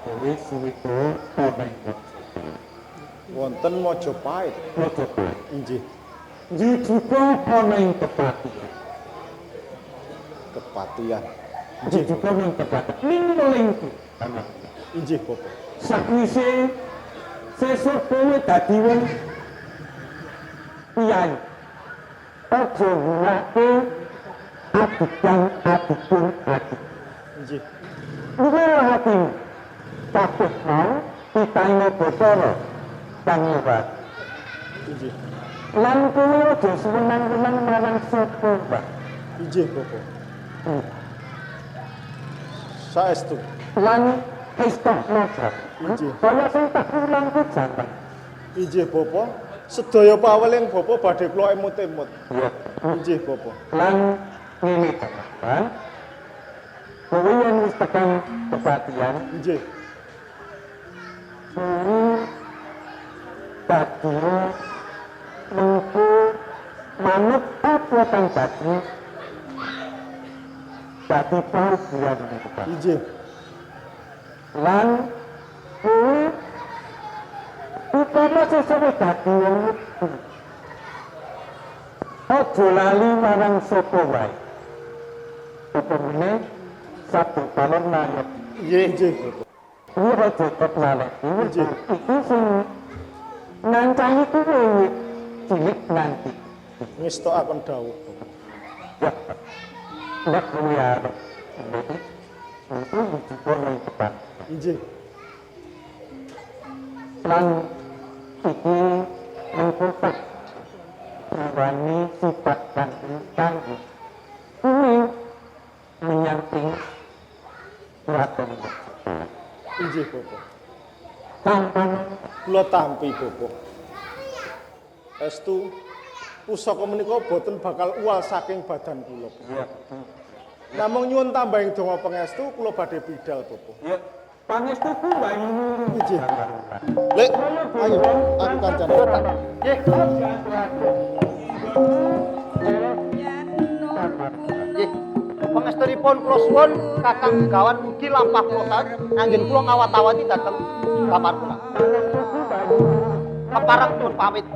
[SPEAKER 6] Kowe suwita ana ing
[SPEAKER 4] Wonten Majapahit.
[SPEAKER 6] Majapahit.
[SPEAKER 4] Injih.
[SPEAKER 6] Jujuka ana ing kepatihan.
[SPEAKER 4] Kepatihan. Injih.
[SPEAKER 6] Jujuka ing kepatihan. Ning melingku.
[SPEAKER 4] Injih, Bapak.
[SPEAKER 6] Sakwise sesuk kowe dadi wong piyai. Aja nggunakake adigang adipun adi.
[SPEAKER 4] Injih.
[SPEAKER 6] Luwih hatimu. Kabeh mau pitayna Bathara Kang Nuwat.
[SPEAKER 4] Injih.
[SPEAKER 6] Lan kowe aja suwenang-wenang marang sapa wae.
[SPEAKER 4] Injih, Bapak. Saestu.
[SPEAKER 6] Lan istahna.
[SPEAKER 4] Injih.
[SPEAKER 6] Kaya sing tak ulang ku jaman.
[SPEAKER 4] Injih, Bapak. Sedaya paweling Bapak badhe kula emut-emut.
[SPEAKER 6] Iya.
[SPEAKER 4] Injih, Bapak.
[SPEAKER 6] Lan ngene ta, Bang. Kowe yen wis tekan kepatihan,
[SPEAKER 4] Injih.
[SPEAKER 6] kowe dadi mengko manut apa kang dadi dadi parugian niku, Pak.
[SPEAKER 4] Injih.
[SPEAKER 6] Lan kowe upama sesuk wis dadi wong mlebu, aja lali marang sapa wae. Apa meneh sabda palon layat.
[SPEAKER 4] Injih, injih, Bapak.
[SPEAKER 6] Kuwi aja kok laleki.
[SPEAKER 4] Injih.
[SPEAKER 6] Iki sing ngancani kuwi wit cilik nganti.
[SPEAKER 4] Ngestokaken dawuh, Bapak.
[SPEAKER 6] Ya. Nek kuwi arep ngerti, itu dijupuk ning tepat.
[SPEAKER 4] Injih.
[SPEAKER 6] Lan iki mengko tak wani sifat kang kanggo kuwi menyang ing kraton.
[SPEAKER 4] Inggih, Bapak. Kula tampi, Bapak. Estu pusaka menika boten bakal uwal saking badan kula.
[SPEAKER 6] Iya.
[SPEAKER 4] Namung nyuwun tambahing donga pangestu kula badhe bidal, Bapak.
[SPEAKER 6] Ya, pangestuku wae.
[SPEAKER 4] Inggih. Lek, ayo aku kancane.
[SPEAKER 1] Nggih. Nggih. Pangestunipun kula suwun Kakang Begawan mugi lampah kula sae anggen kula ngawat-awati dhateng kamar kula. Kepareng nyuwun pamit.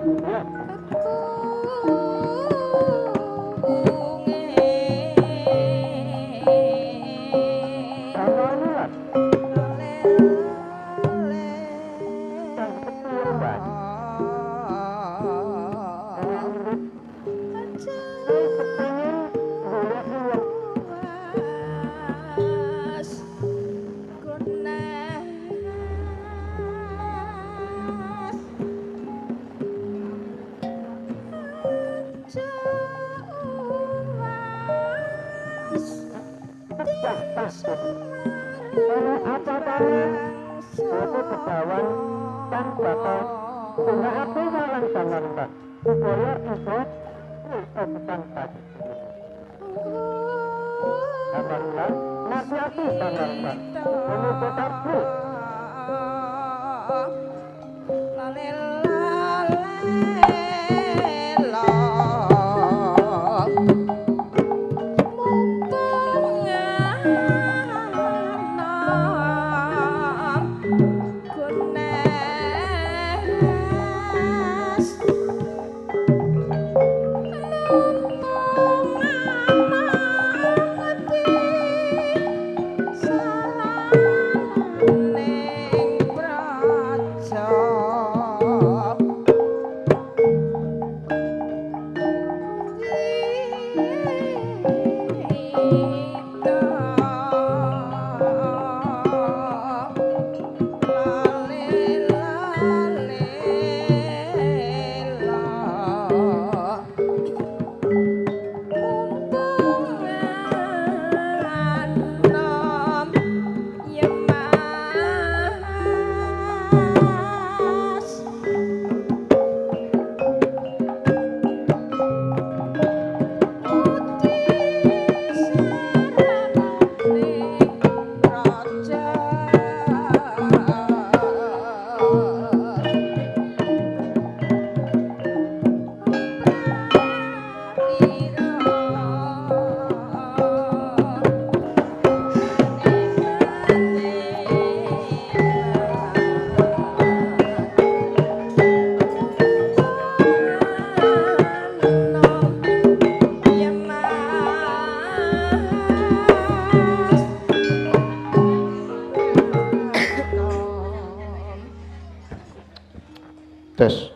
[SPEAKER 1] Tes.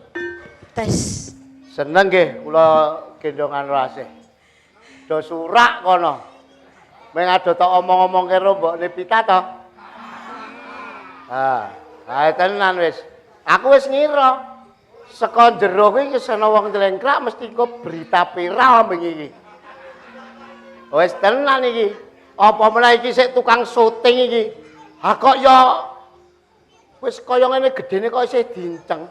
[SPEAKER 3] Tes.
[SPEAKER 1] Seneng nggih kula gendongan rasih. Do surak kono. Meng ado tok omong-omong karo mbokne Pita to. Ha, ha tenan wis. Aku wis ngira saka jero kuwi wis ana wong njlengkrak mesti kok berita viral bengi iki. Wis tenan iki. Apa meneh iki sik tukang syuting iki. Ha kok ya wis kaya ngene gedene kok isih dinceng.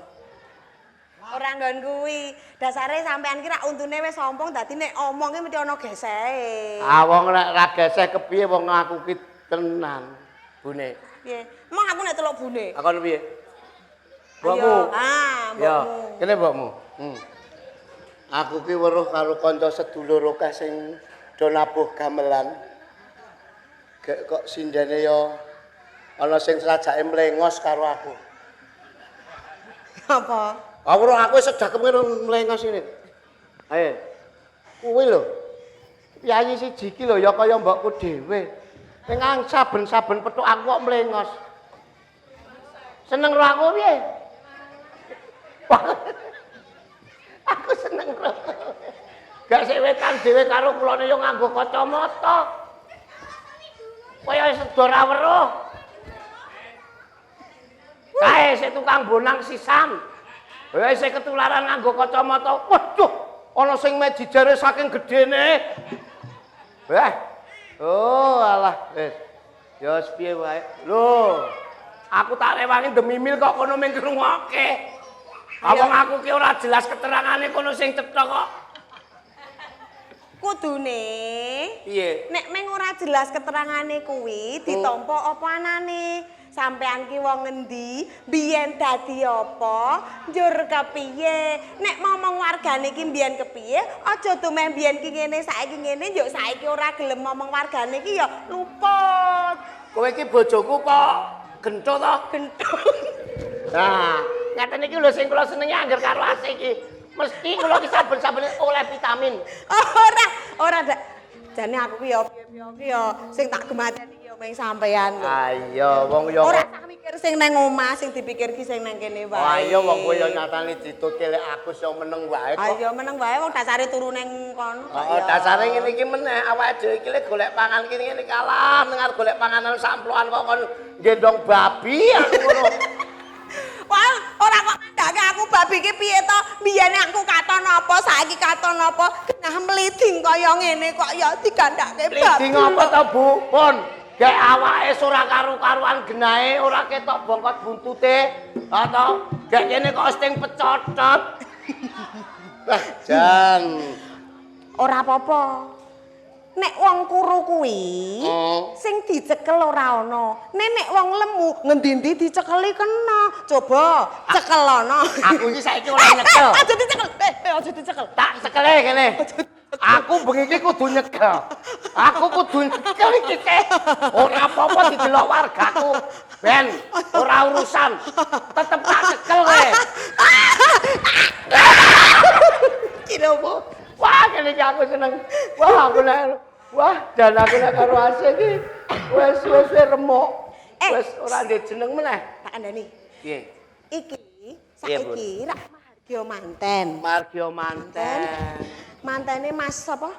[SPEAKER 7] Ora nggon kuwi. Dasare sampean ki rak untune wis sompong dadi nek omong ki mesti ana gesehe.
[SPEAKER 1] Ah wong nek ra geseh kepiye wong aku ki tenan. Bune.
[SPEAKER 7] Piye? Emang aku nek teluk bune.
[SPEAKER 1] Akon piye? Mbokmu.
[SPEAKER 7] Ah, mbokmu.
[SPEAKER 1] Ya, kene mbokmu. Aku ki weruh karo kanca sedulur akeh sing do nabuh gamelan. Gek kok sindene ya ana sing serajake mlengos karo aku.
[SPEAKER 7] Apa?
[SPEAKER 1] Aku aku sedakem ngene mlengos ngene. Ayo. Kuwi lho. Piyayi siji iki lho ya kaya mbokku dhewe. Ning saben-saben petuk aku kok mlengos. Seneng ro aku piye? Aku seneng ro. Gak sik wetan dhewe karo kulone yo nganggo kacamata. Kaya sedo ra weruh. Kae sik tukang bonang sisan. Wis ketularan nganggo kacamata. Waduh, ana sing mejijare saking gedene. Wah. Oh, alah wis. Ya wis piye wae. Lho.
[SPEAKER 8] Aku tak rewangi demimil kok kono mung ngrungokke. Wong aku ki ora jelas keterangane kono sing cetha kok.
[SPEAKER 7] Kudune
[SPEAKER 8] Piye?
[SPEAKER 7] nek meng ora jelas keterangane kuwi ditampa apa anane. Sampean ki wong ngendi, biyen dadi apa, njur kepiye? Nek momong wargane ki biyen kepiye, aja dumeh biyen ki ngene saiki ngene, njuk saiki ora gelem momong wargane ki ya luput.
[SPEAKER 8] Kowe iki bojoku kok gentho to?
[SPEAKER 7] Gentho.
[SPEAKER 8] Nah, ngeten iki lho sing kula senengi angger karo Asih iki. Mesti kula ki saben-saben oleh vitamin.
[SPEAKER 7] Ora, ora dak. Jane aku ki ya piye-piye ki ya sing tak gemateni ki ya mung sampean lho.
[SPEAKER 8] Ayo wong ya
[SPEAKER 7] Ora tak mikir sing nang omah, sing dipikir ki sing nang kene wae.
[SPEAKER 8] Wah iya wong kowe ya nyatane ditutke lek aku iso meneng wae kok.
[SPEAKER 7] Ayo meneng wae wong dasare turu nang kono.
[SPEAKER 8] Heeh, dasare ngene iki meneh awake dhewe iki lek golek pangan ki ngene kalah ning arep golek panganan samplokan kok kon gendong babi aku ngono.
[SPEAKER 7] Wah, ora kok ngandhake aku babi ki piye to? Biyen aku katon apa, saiki katon apa? Genah mliding kaya ngene kok ya digandhake babi.
[SPEAKER 8] Mliding apa to, Bu? Pun, gek awake ora karu-karuan genahe, ora ketok bongkot buntute. Ha to, gek kene kok sing pecotot. Wah, jan.
[SPEAKER 7] Ora apa-apa. Nek wong kuru kuwi sing dicekel ora ana. Nek nek wong lemu ngendi-endi dicekeli kena. Coba cekel ana.
[SPEAKER 8] Aku iki saiki ora nyekel.
[SPEAKER 7] Aja dicekel. Aja dicekel.
[SPEAKER 8] Tak cekele kene. Aku bengi iki kudu nyekel. Aku kudu nyekel iki teh. Ora apa-apa didelok wargaku. Ben, ora urusan. Tetep tak cekel kowe. Iki lho, Bu. Wah, kene iki aku seneng. Wah, aku nek wah, dan aku nek karo Asih iki wis wis remuk. Wis ora ndek jeneng meneh.
[SPEAKER 7] Tak kandhani.
[SPEAKER 8] Piye?
[SPEAKER 7] Iki saiki rak Margio manten.
[SPEAKER 8] Margio manten.
[SPEAKER 7] Mantene Mas sapa?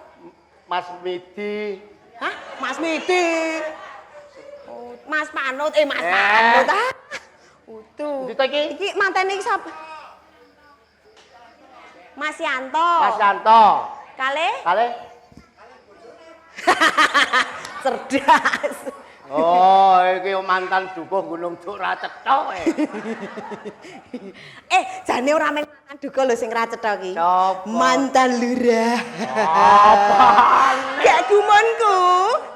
[SPEAKER 8] Mas Midi.
[SPEAKER 7] Hah? Mas Midi. Oh, Mas Panut, Mas Panut. Ah. Utuh.
[SPEAKER 8] Ndi to iki?
[SPEAKER 7] Iki mantene iki sapa? Mas Yanto.
[SPEAKER 8] Mas Yanto.
[SPEAKER 7] Kale?
[SPEAKER 8] Kale?
[SPEAKER 7] Cerdas.
[SPEAKER 8] Oh, iki mantan dukuh Gunung Juk ra cetha kowe.
[SPEAKER 7] Jane ora mung mantan dukuh lho sing ra cetha iki.
[SPEAKER 8] Sopo?
[SPEAKER 7] Mantan lurah.
[SPEAKER 8] Apane?
[SPEAKER 7] Gak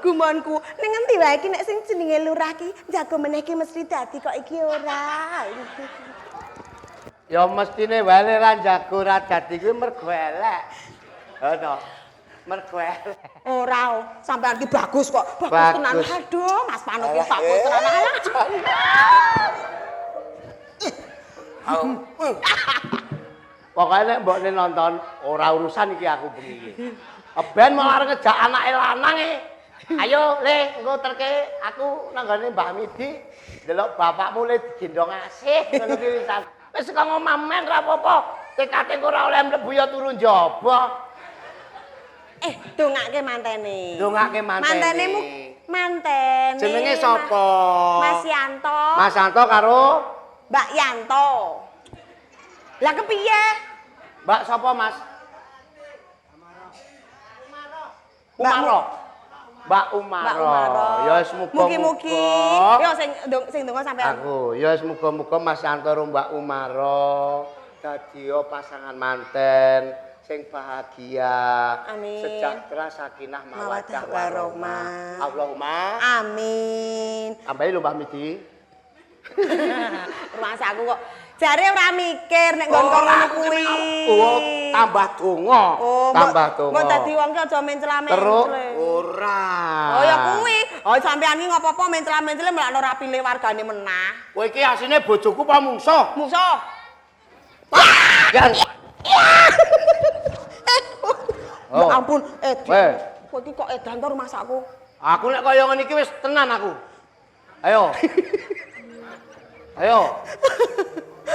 [SPEAKER 7] gumonku. Ning ngendi wae iki nek sing jenenge lurah ki jago meneh ki mesti dadi kok iki ora.
[SPEAKER 8] Ya mestine wae ra jago ra dadi kuwi mergo elek. Ha to. Mergo elek.
[SPEAKER 7] Ora, sampean ki bagus kok. Bagus tenan. Aduh, Mas Panut ki bagus tenan.
[SPEAKER 8] Pokoke nek mbokne nonton ora urusan iki aku bengi iki. Ben malah arep ngejak anake lanang e. Ayo Le, engko terke aku nang nggone Mbah Midi ndelok bapakmu le digendong asih ngono ki wisan. Wis kok ngomamen ra apa-apa. Tekate engko ora oleh mlebu ya turu njaba.
[SPEAKER 7] Dongake mantene.
[SPEAKER 8] Dongake mantene.
[SPEAKER 7] Mantene.
[SPEAKER 8] Jenenge sapa?
[SPEAKER 7] Mas Yanto.
[SPEAKER 8] Mas Yanto karo
[SPEAKER 7] Mbak Yanto. Lah kepiye?
[SPEAKER 8] Mbak sapa, Mas? Umaro. Mbak Umaro. Ya wis muga-muga.
[SPEAKER 7] Mugi-mugi. Ya sing ndonga sampean.
[SPEAKER 8] Aku, ya wis muga-muga Mas Yanto karo Mbak Umaro dadi pasangan manten sing bahagia.
[SPEAKER 7] Amin.
[SPEAKER 8] Sejahtera sakinah mawaddah warahmah. Allahumma
[SPEAKER 7] amin.
[SPEAKER 8] Tambahi lho Mbah Midi.
[SPEAKER 7] Rumah aku kok jare ora mikir nek nggon ngono kuwi.
[SPEAKER 8] Oh, tambah donga. Tambah donga.
[SPEAKER 7] Mbok dadi wong ki aja mencla-mencle.
[SPEAKER 8] Terus ora.
[SPEAKER 7] Oh ya kuwi. Oh sampean iki ngopo-opo mencla-mencle mlakno ora pilih wargane menah.
[SPEAKER 8] Kowe iki asline bojoku apa mungsuh?
[SPEAKER 7] Mungsuh.
[SPEAKER 8] Yan.
[SPEAKER 7] Ya ampun, kowe iki kok edan to rumahsaku.
[SPEAKER 8] Aku nek kaya ngene iki wis tenan aku. Ayo. Ayo.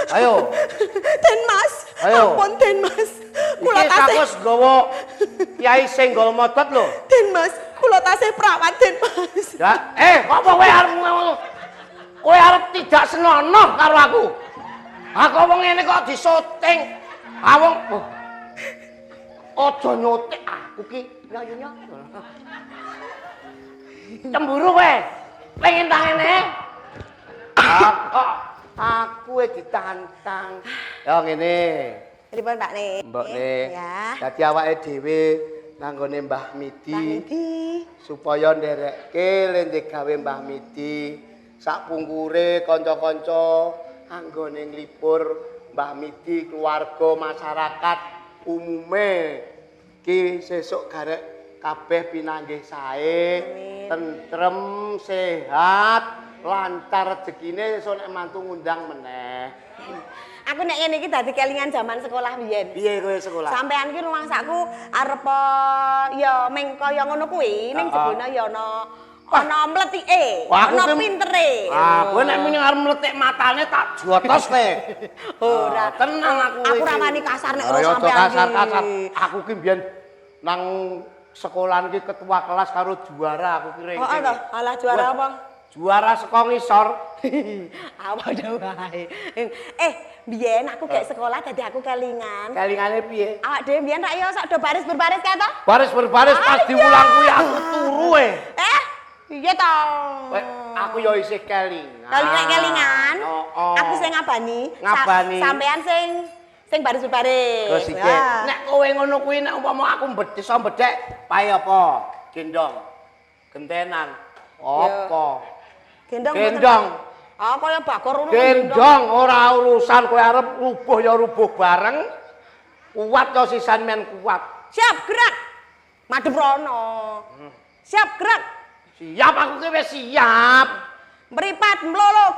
[SPEAKER 8] Ayo.
[SPEAKER 7] Den Mas.
[SPEAKER 8] Ayo.
[SPEAKER 7] Ampun Den Mas. Kula
[SPEAKER 8] tasih wis nggawa Kyai Senggol Modot lho.
[SPEAKER 7] Den Mas, kula tasih prawan Den Mas.
[SPEAKER 8] Ya, apa kowe arep ngono? Kowe arep tidak senonoh karo aku. Aku wong ngene kok disoting. Ah wong aja nyotik aku ki. Nyonya. Cemburu kowe. Pengen ta ngene? Kok aku ditantang. Ya ngene.
[SPEAKER 7] Pripun Pak Ne?
[SPEAKER 8] Mbok Ne.
[SPEAKER 7] Ya.
[SPEAKER 8] Dadi awake dhewe nanggone Mbah Midi.
[SPEAKER 7] Mbah Midi.
[SPEAKER 8] Supaya nderekke lende gawe Mbah Midi sak pungkure kanca-kanca anggone nglipur Mbah Midi keluarga masyarakat umume ki sesuk garek kabeh pinanggih sae, tentrem, sehat, lancar rejekine sesuk nek mantu ngundang meneh.
[SPEAKER 7] Aku nek ngene iki dadi kelingan jaman sekolah biyen.
[SPEAKER 8] Piye kowe sekolah?
[SPEAKER 7] Sampean ki rumangsaku arep ya meng kaya ngono kuwi ning jebone ya ana ana mletike, ana pintere.
[SPEAKER 8] Ah, kowe nek muni arep mletik matane tak jotos kowe.
[SPEAKER 7] Ora,
[SPEAKER 8] tenang aku.
[SPEAKER 7] Aku ora wani kasar nek ora sampean.
[SPEAKER 8] Kasar-kasar. Aku ki mbiyen nang sekolahan ki ketua kelas karo juara aku ki ranking.
[SPEAKER 7] Heeh to, alah juara apa?
[SPEAKER 8] Juara saka ngisor.
[SPEAKER 7] Apa wae. Biyen aku gek sekolah dadi aku kelingan.
[SPEAKER 8] Kelingane piye?
[SPEAKER 7] Awak dhewe biyen rak yo sak do baris berbaris kae to?
[SPEAKER 8] Baris berbaris pas diulang kuwi aku turu e.
[SPEAKER 7] Piye to?
[SPEAKER 8] Aku yo isih kelingan.
[SPEAKER 7] Kelingan-kelingan.
[SPEAKER 8] Heeh.
[SPEAKER 7] Aku sing ngabani.
[SPEAKER 8] Ngabani.
[SPEAKER 7] Sampean sing baris berbaris.
[SPEAKER 8] Terus iki. Nek kowe ngono kuwi nek umpama aku iso mbedhek, pae apa? Gendong. Gentenan. Apa?
[SPEAKER 7] Gendong.
[SPEAKER 8] Gendong.
[SPEAKER 7] Ah kaya bagor ngono.
[SPEAKER 8] Gendong ora urusan kowe arep rubuh ya rubuh bareng. Kuat ya sisan men kuat.
[SPEAKER 7] Siap gerak. Madhep rono. Siap gerak.
[SPEAKER 8] Siap aku ki wis siap.
[SPEAKER 7] Mripat mlolok.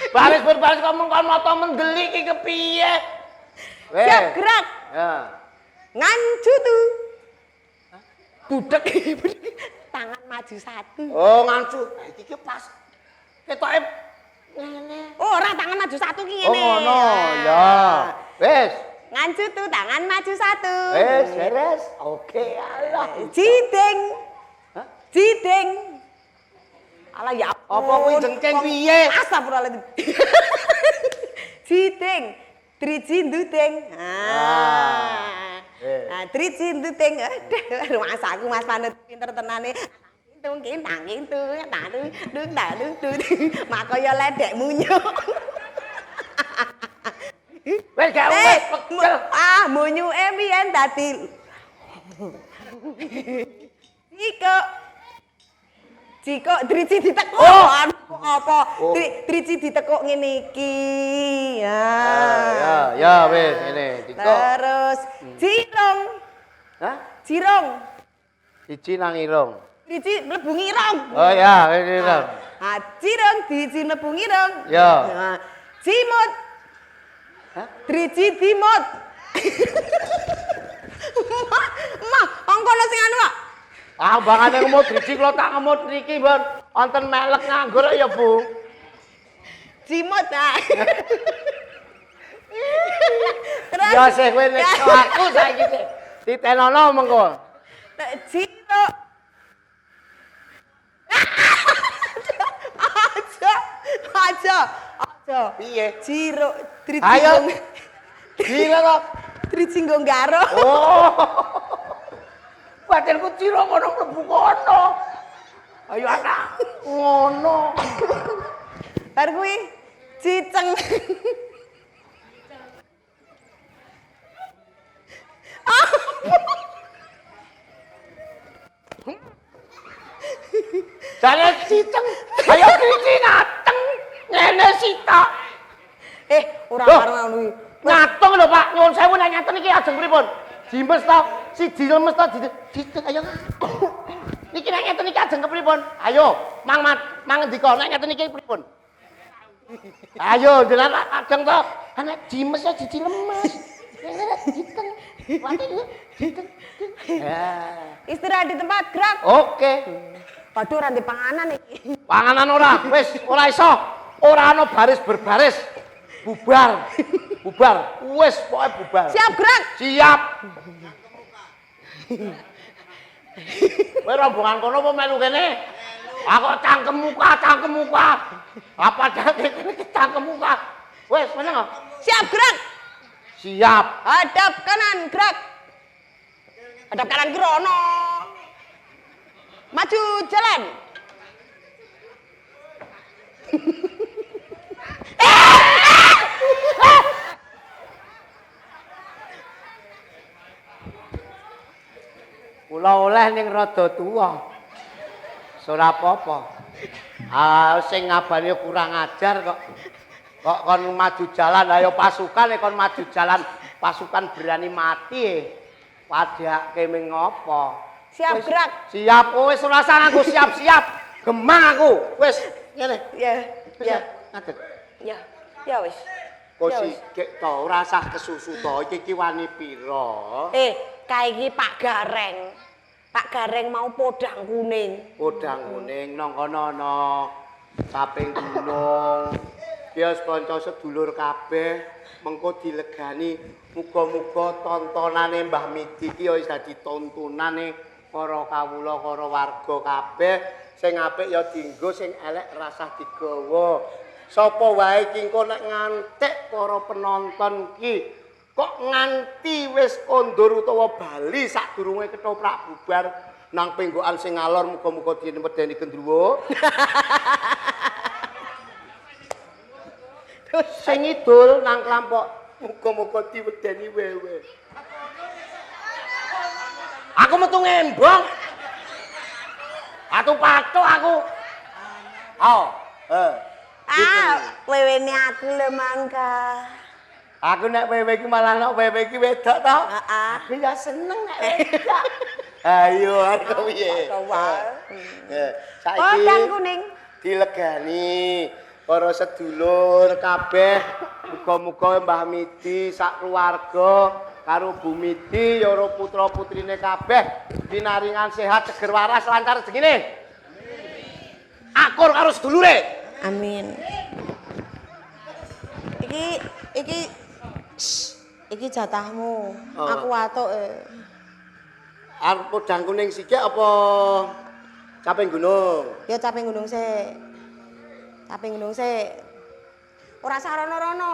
[SPEAKER 8] Baris berbaris ngomong kon mata mendelik iki kepiye?
[SPEAKER 7] Siap gerak.
[SPEAKER 8] Ya.
[SPEAKER 7] Ngancutu. Budek. Tangan maju satu.
[SPEAKER 8] Oh, ngancu. Iki ki pas. Ketoke ngene.
[SPEAKER 7] Oh, ora tangan maju satu ki ngene.
[SPEAKER 8] Oh, ngono. Ya. Wis.
[SPEAKER 7] Ngancutu tangan maju satu.
[SPEAKER 8] Wis, beres. Oke, alah.
[SPEAKER 7] Jiding. Hah? Jiding. Alah ya
[SPEAKER 8] apa kuwi jengking piye?
[SPEAKER 7] Astagfirullahaladzim. Jiding. Driji nduding. Ah. Nah, driji nduding. Aduh, rumangsaku Mas Panut pinter tenane. Tung kintang kintung, tang dung tang dung dung. Mak kaya ledek munyuk.
[SPEAKER 8] Wis gak wis pegel.
[SPEAKER 7] Ah, munyuke biyen dadi Jiko. Jiko driji ditekuk.
[SPEAKER 8] Oh.
[SPEAKER 7] Apa? Driji ditekuk ngene iki. Ya.
[SPEAKER 8] Ya, ya wis ngene, dikok.
[SPEAKER 7] Terus jirong.
[SPEAKER 8] Hah?
[SPEAKER 7] Jirong.
[SPEAKER 8] Siji nang irung.
[SPEAKER 7] Driji mlebu ngirong.
[SPEAKER 8] Oh ya, wis irung.
[SPEAKER 7] Ah, jirong driji mlebu ngirong.
[SPEAKER 8] Ya.
[SPEAKER 7] Jimut.
[SPEAKER 8] Hah?
[SPEAKER 7] Driji dimut. Mah, angkono sing anu kok.
[SPEAKER 8] Ah, bangane ngemut driji kula tak ngemut niki, Mbon. Wonten melek nganggur ya, Bu.
[SPEAKER 7] Jimut ah. Terus
[SPEAKER 8] Ya sih kowe nek aku saiki sih. Titenono mengko.
[SPEAKER 7] Jiro. Aja. Aja. Aja.
[SPEAKER 8] Piye?
[SPEAKER 7] Jiro driji.
[SPEAKER 8] Ayo. Jiro kok.
[SPEAKER 7] Driji nggo garo.
[SPEAKER 8] Oh. Batinku ciro ngono mlebu kono. Ayo anak ngono.
[SPEAKER 7] Bar kuwi ciceng.
[SPEAKER 8] Jane ciceng. Ayo driji ngateng. Ngene sitok.
[SPEAKER 7] Ora karo ngono kuwi.
[SPEAKER 8] Ngatung lho Pak, nyuwun sewu nek ngaten iki ajeng pripun? Jimes to, siji lemes to, ciceng ayo. Niki nek ngeten iki ajeng kepripun? Ayo, mang mang ngendika nek ngeten iki pripun? Ayo jenengan ajeng to. Nek jimes to siji lemes. Ngene ciceng. Wate ciceng.
[SPEAKER 7] Istirahat di tempat, gerak.
[SPEAKER 8] Oke.
[SPEAKER 7] Waduh ora ndek panganan iki.
[SPEAKER 8] Panganan ora, wis ora iso. Ora ana baris berbaris. Bubar. Bubar. Wis pokoke bubar.
[SPEAKER 7] Siap gerak.
[SPEAKER 8] Siap. Kowe rombongan kono apa melu kene? Aku cangkem muka, cangkem muka. Apa cangkem cangkem muka? Wis meneng.
[SPEAKER 7] Siap gerak.
[SPEAKER 8] Siap.
[SPEAKER 7] Hadap kanan gerak. Hadap kanan ki rono. Maju jalan.
[SPEAKER 8] Kula oleh ning rada tuwa. Ora apa-apa. Ah sing ngabani kurang ajar kok. Kok kon maju jalan, ayo pasukan kon maju jalan, pasukan berani mati. Padake ming ngopo?
[SPEAKER 7] Siap gerak.
[SPEAKER 8] Siap, wis ora usah nganggo siap-siap. Gemang aku. Wis ngene.
[SPEAKER 7] Ya, ya.
[SPEAKER 8] Ngadeg.
[SPEAKER 7] Ya. Ya wis.
[SPEAKER 8] Kok sikik to ora usah kesusu to, iki iki wani pira?
[SPEAKER 7] Kae iki Pak Gareng. Pak Gareng mau podang kuning.
[SPEAKER 8] Podang kuning nang kono ana caping gunung. Ya kanca sedulur kabeh mengko dilegani muga-muga tontonane Mbah Midi iki ya wis dadi tontonane para kawula para warga kabeh sing apik ya dienggo sing elek rasah digawa. Sapa wae iki engko nek ngantek para penonton iki kok nganti wis kondur utawa bali sadurunge ketoprak bubar nang penggokan sing ngalor muga-muga dinepedeni gendruwo. Sing ngidul nang klampok muga-muga diwedeni wewe. Aku metu ngembong. Atu pathuk aku. Oh,
[SPEAKER 7] Ah, wewene aku lho mangka.
[SPEAKER 8] Aku nek wewe iki malah nek wewe iki wedok to.
[SPEAKER 7] Heeh.
[SPEAKER 8] Aku ya seneng nek wedok. Ayo aku piye? Saiki
[SPEAKER 7] podang kuning
[SPEAKER 8] dilegani para sedulur kabeh muga-muga Mbah Midi sak keluarga karo Bu Midi ya ora putra-putrine kabeh pinaringan sehat seger waras lancar rezekine. Akur karo sedulure.
[SPEAKER 7] Amin. Iki iki iki jatahmu.
[SPEAKER 8] Oh.
[SPEAKER 7] Aku watuk.
[SPEAKER 8] Arep podang kuning sithik apa caping gunung?
[SPEAKER 7] Ya caping gunung sik. Caping gunung sik. Ora usah rono-rono.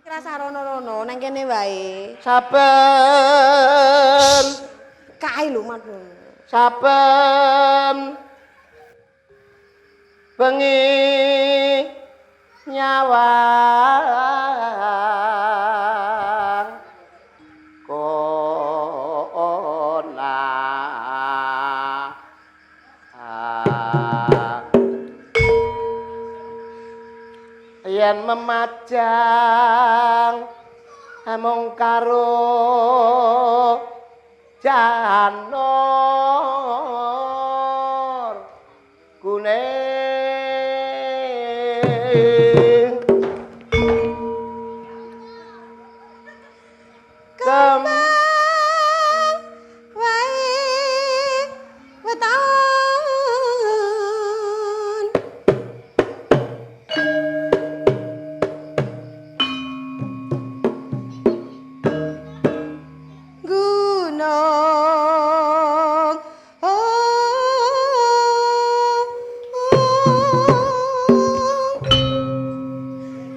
[SPEAKER 7] Ora usah rono-rono nang kene wae.
[SPEAKER 8] Saben
[SPEAKER 7] kae lho Mas.
[SPEAKER 8] Saben bengi nyawang kona yen memajang amung karo janur kuning
[SPEAKER 7] kembang wae weton gunung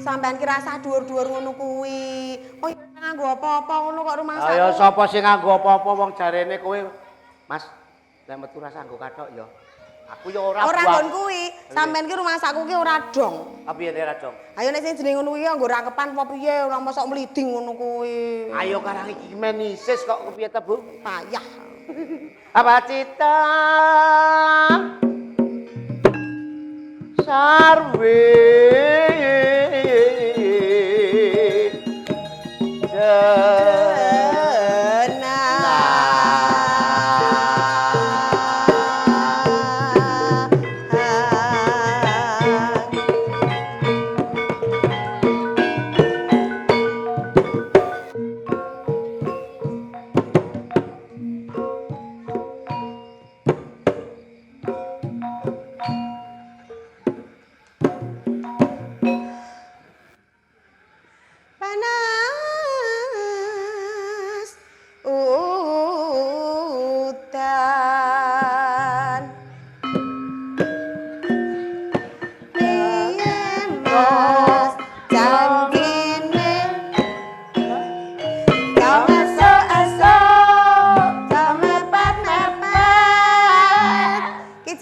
[SPEAKER 7] sampean ki rasah dhuwur-dhuwur ngono kuwi. Oh nganggo apa-apa ngono kok rumangsaku.
[SPEAKER 8] Ayo sapa sing nganggo apa-apa wong jarene kowe. Mas, lek metu rasah nganggo kathok ya. Aku ya ora
[SPEAKER 7] Ora nggon kuwi. Sampean ki rumangsaku ki ora dong.
[SPEAKER 8] Apa piye ora dong?
[SPEAKER 7] Ayo nek sing jenenge ngono kuwi nganggo rangkepan apa piye ora mosok mliding ngono kuwi.
[SPEAKER 8] Ayo karang iki menisis kok kepiye ta, Bu?
[SPEAKER 7] Payah.
[SPEAKER 8] Apa cita sarwe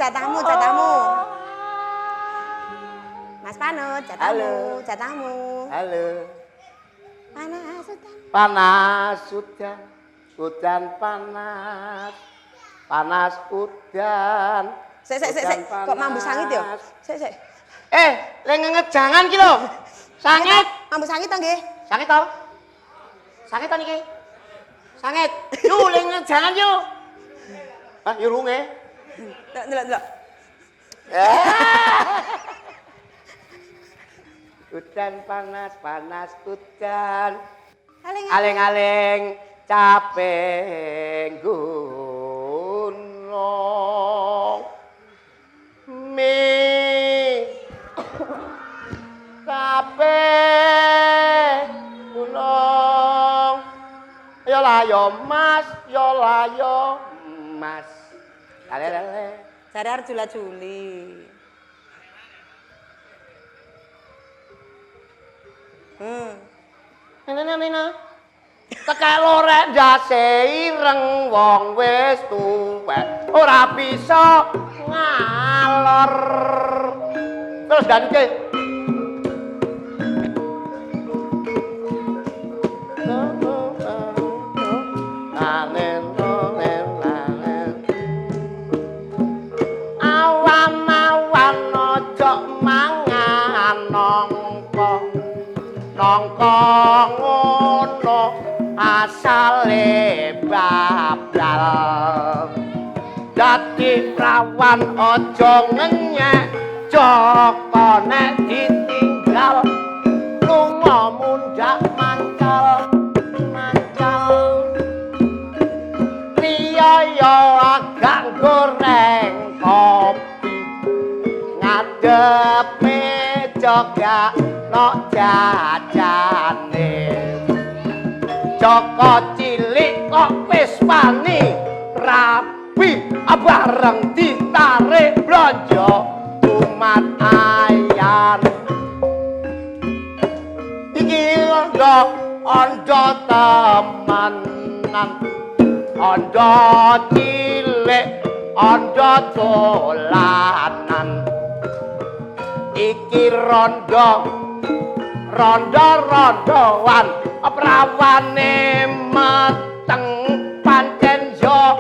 [SPEAKER 7] Jatahmu, jatahmu. Panut, jatahmu,
[SPEAKER 8] Halo.
[SPEAKER 7] Jatahmu.
[SPEAKER 8] Halo.
[SPEAKER 7] Panas udan.
[SPEAKER 8] Panas udan, udan panas. Panas udan.
[SPEAKER 7] Sik sik sik sik, kok mambu sangit ya? Sik sik.
[SPEAKER 8] Eh, le ngejangan ki lho. Sangit.
[SPEAKER 7] Mambu sangit to nggih?
[SPEAKER 8] Sangit to? Sangit to niki? Sangit. Yu le ngejangan yu. Ah, yu runge.
[SPEAKER 7] Delok delok delok.
[SPEAKER 8] Udan panas, panas udan.
[SPEAKER 7] Aling
[SPEAKER 8] Aling-aling caping gunung. Mi caping gunung. Yo layo mas, yo layo mas. Lale lale.
[SPEAKER 7] Jare arep jula-juli.
[SPEAKER 8] Nena nena. Tekek lorek ndase ireng wong wis tuwek ora bisa ngalor. Terus danke. Awan-awan ojo mangan nangka. Nangka ngono asale babal. Dadi prawan aja ngenyek Joko nek ditinggal lunga mundhak mancal mancal. Riyaya agak goreng kopi ngadep meja gak nok jajane. Joko cilik kok wis wani rabi bareng ditarik blonjo umat ayan. Iki ondo ondo temenan, ondo cilik ondo dolanan. Iki rondo rondo rondoan prawane meteng pancen yo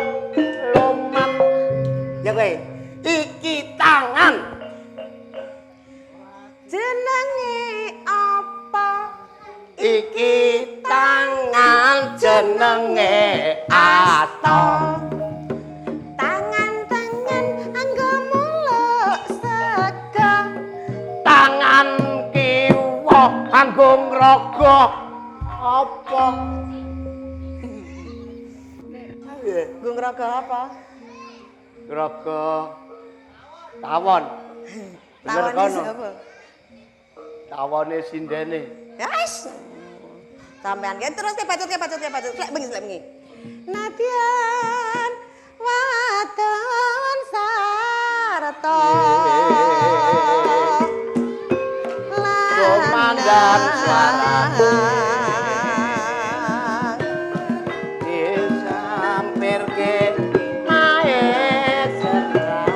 [SPEAKER 8] lumat. Ya kowe iki tangan
[SPEAKER 7] Jenenge apa?
[SPEAKER 8] Iki tangan jenenge Ato.
[SPEAKER 7] Tangan-tangan anggo muluk sega.
[SPEAKER 8] Tangan kiwa anggo ngrogo apa?
[SPEAKER 7] Nggo ngrogo apa?
[SPEAKER 8] Ngrogo tawon. Bener
[SPEAKER 7] Tawone
[SPEAKER 8] kono.
[SPEAKER 7] sapa?
[SPEAKER 8] Tawone sindene.
[SPEAKER 7] Yes. Sampean ki terus ke bacot ke bacot ke bacot. Lek bengi lek bengi. Nadyan wadon sarta.
[SPEAKER 8] Komandan suarane. Disampirke mae serang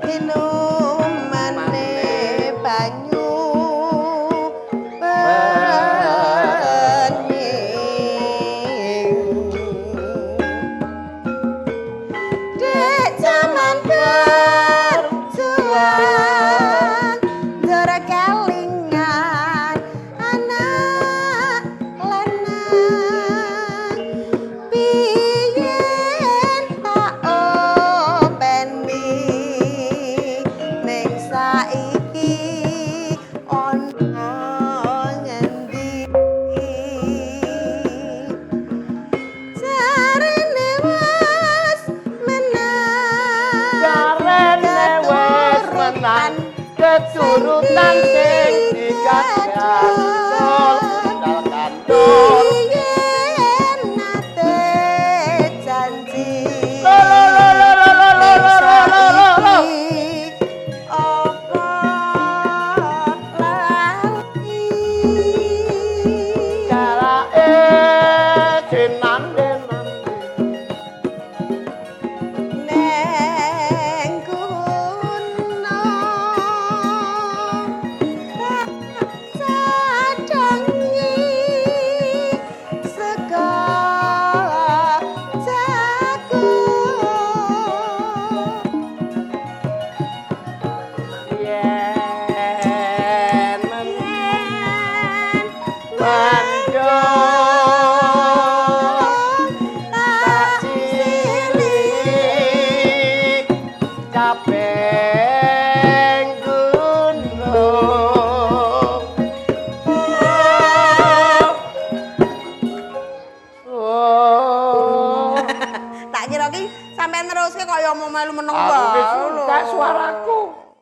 [SPEAKER 7] Minumane banyu bening. Dek jaman berjuang ndoro kelingan anak lanang. Biyen tak openi ning saiki ana ngendi? Jarene wis menang.
[SPEAKER 8] Jarene wis menang keturutan sing digagal kandul.
[SPEAKER 7] Biyen nate janji.
[SPEAKER 8] Lo lo lo lo lo lo lo lo lo lo lo.
[SPEAKER 7] Apa lali?
[SPEAKER 8] Jarake jinande
[SPEAKER 7] Nek melu meneng
[SPEAKER 8] Aku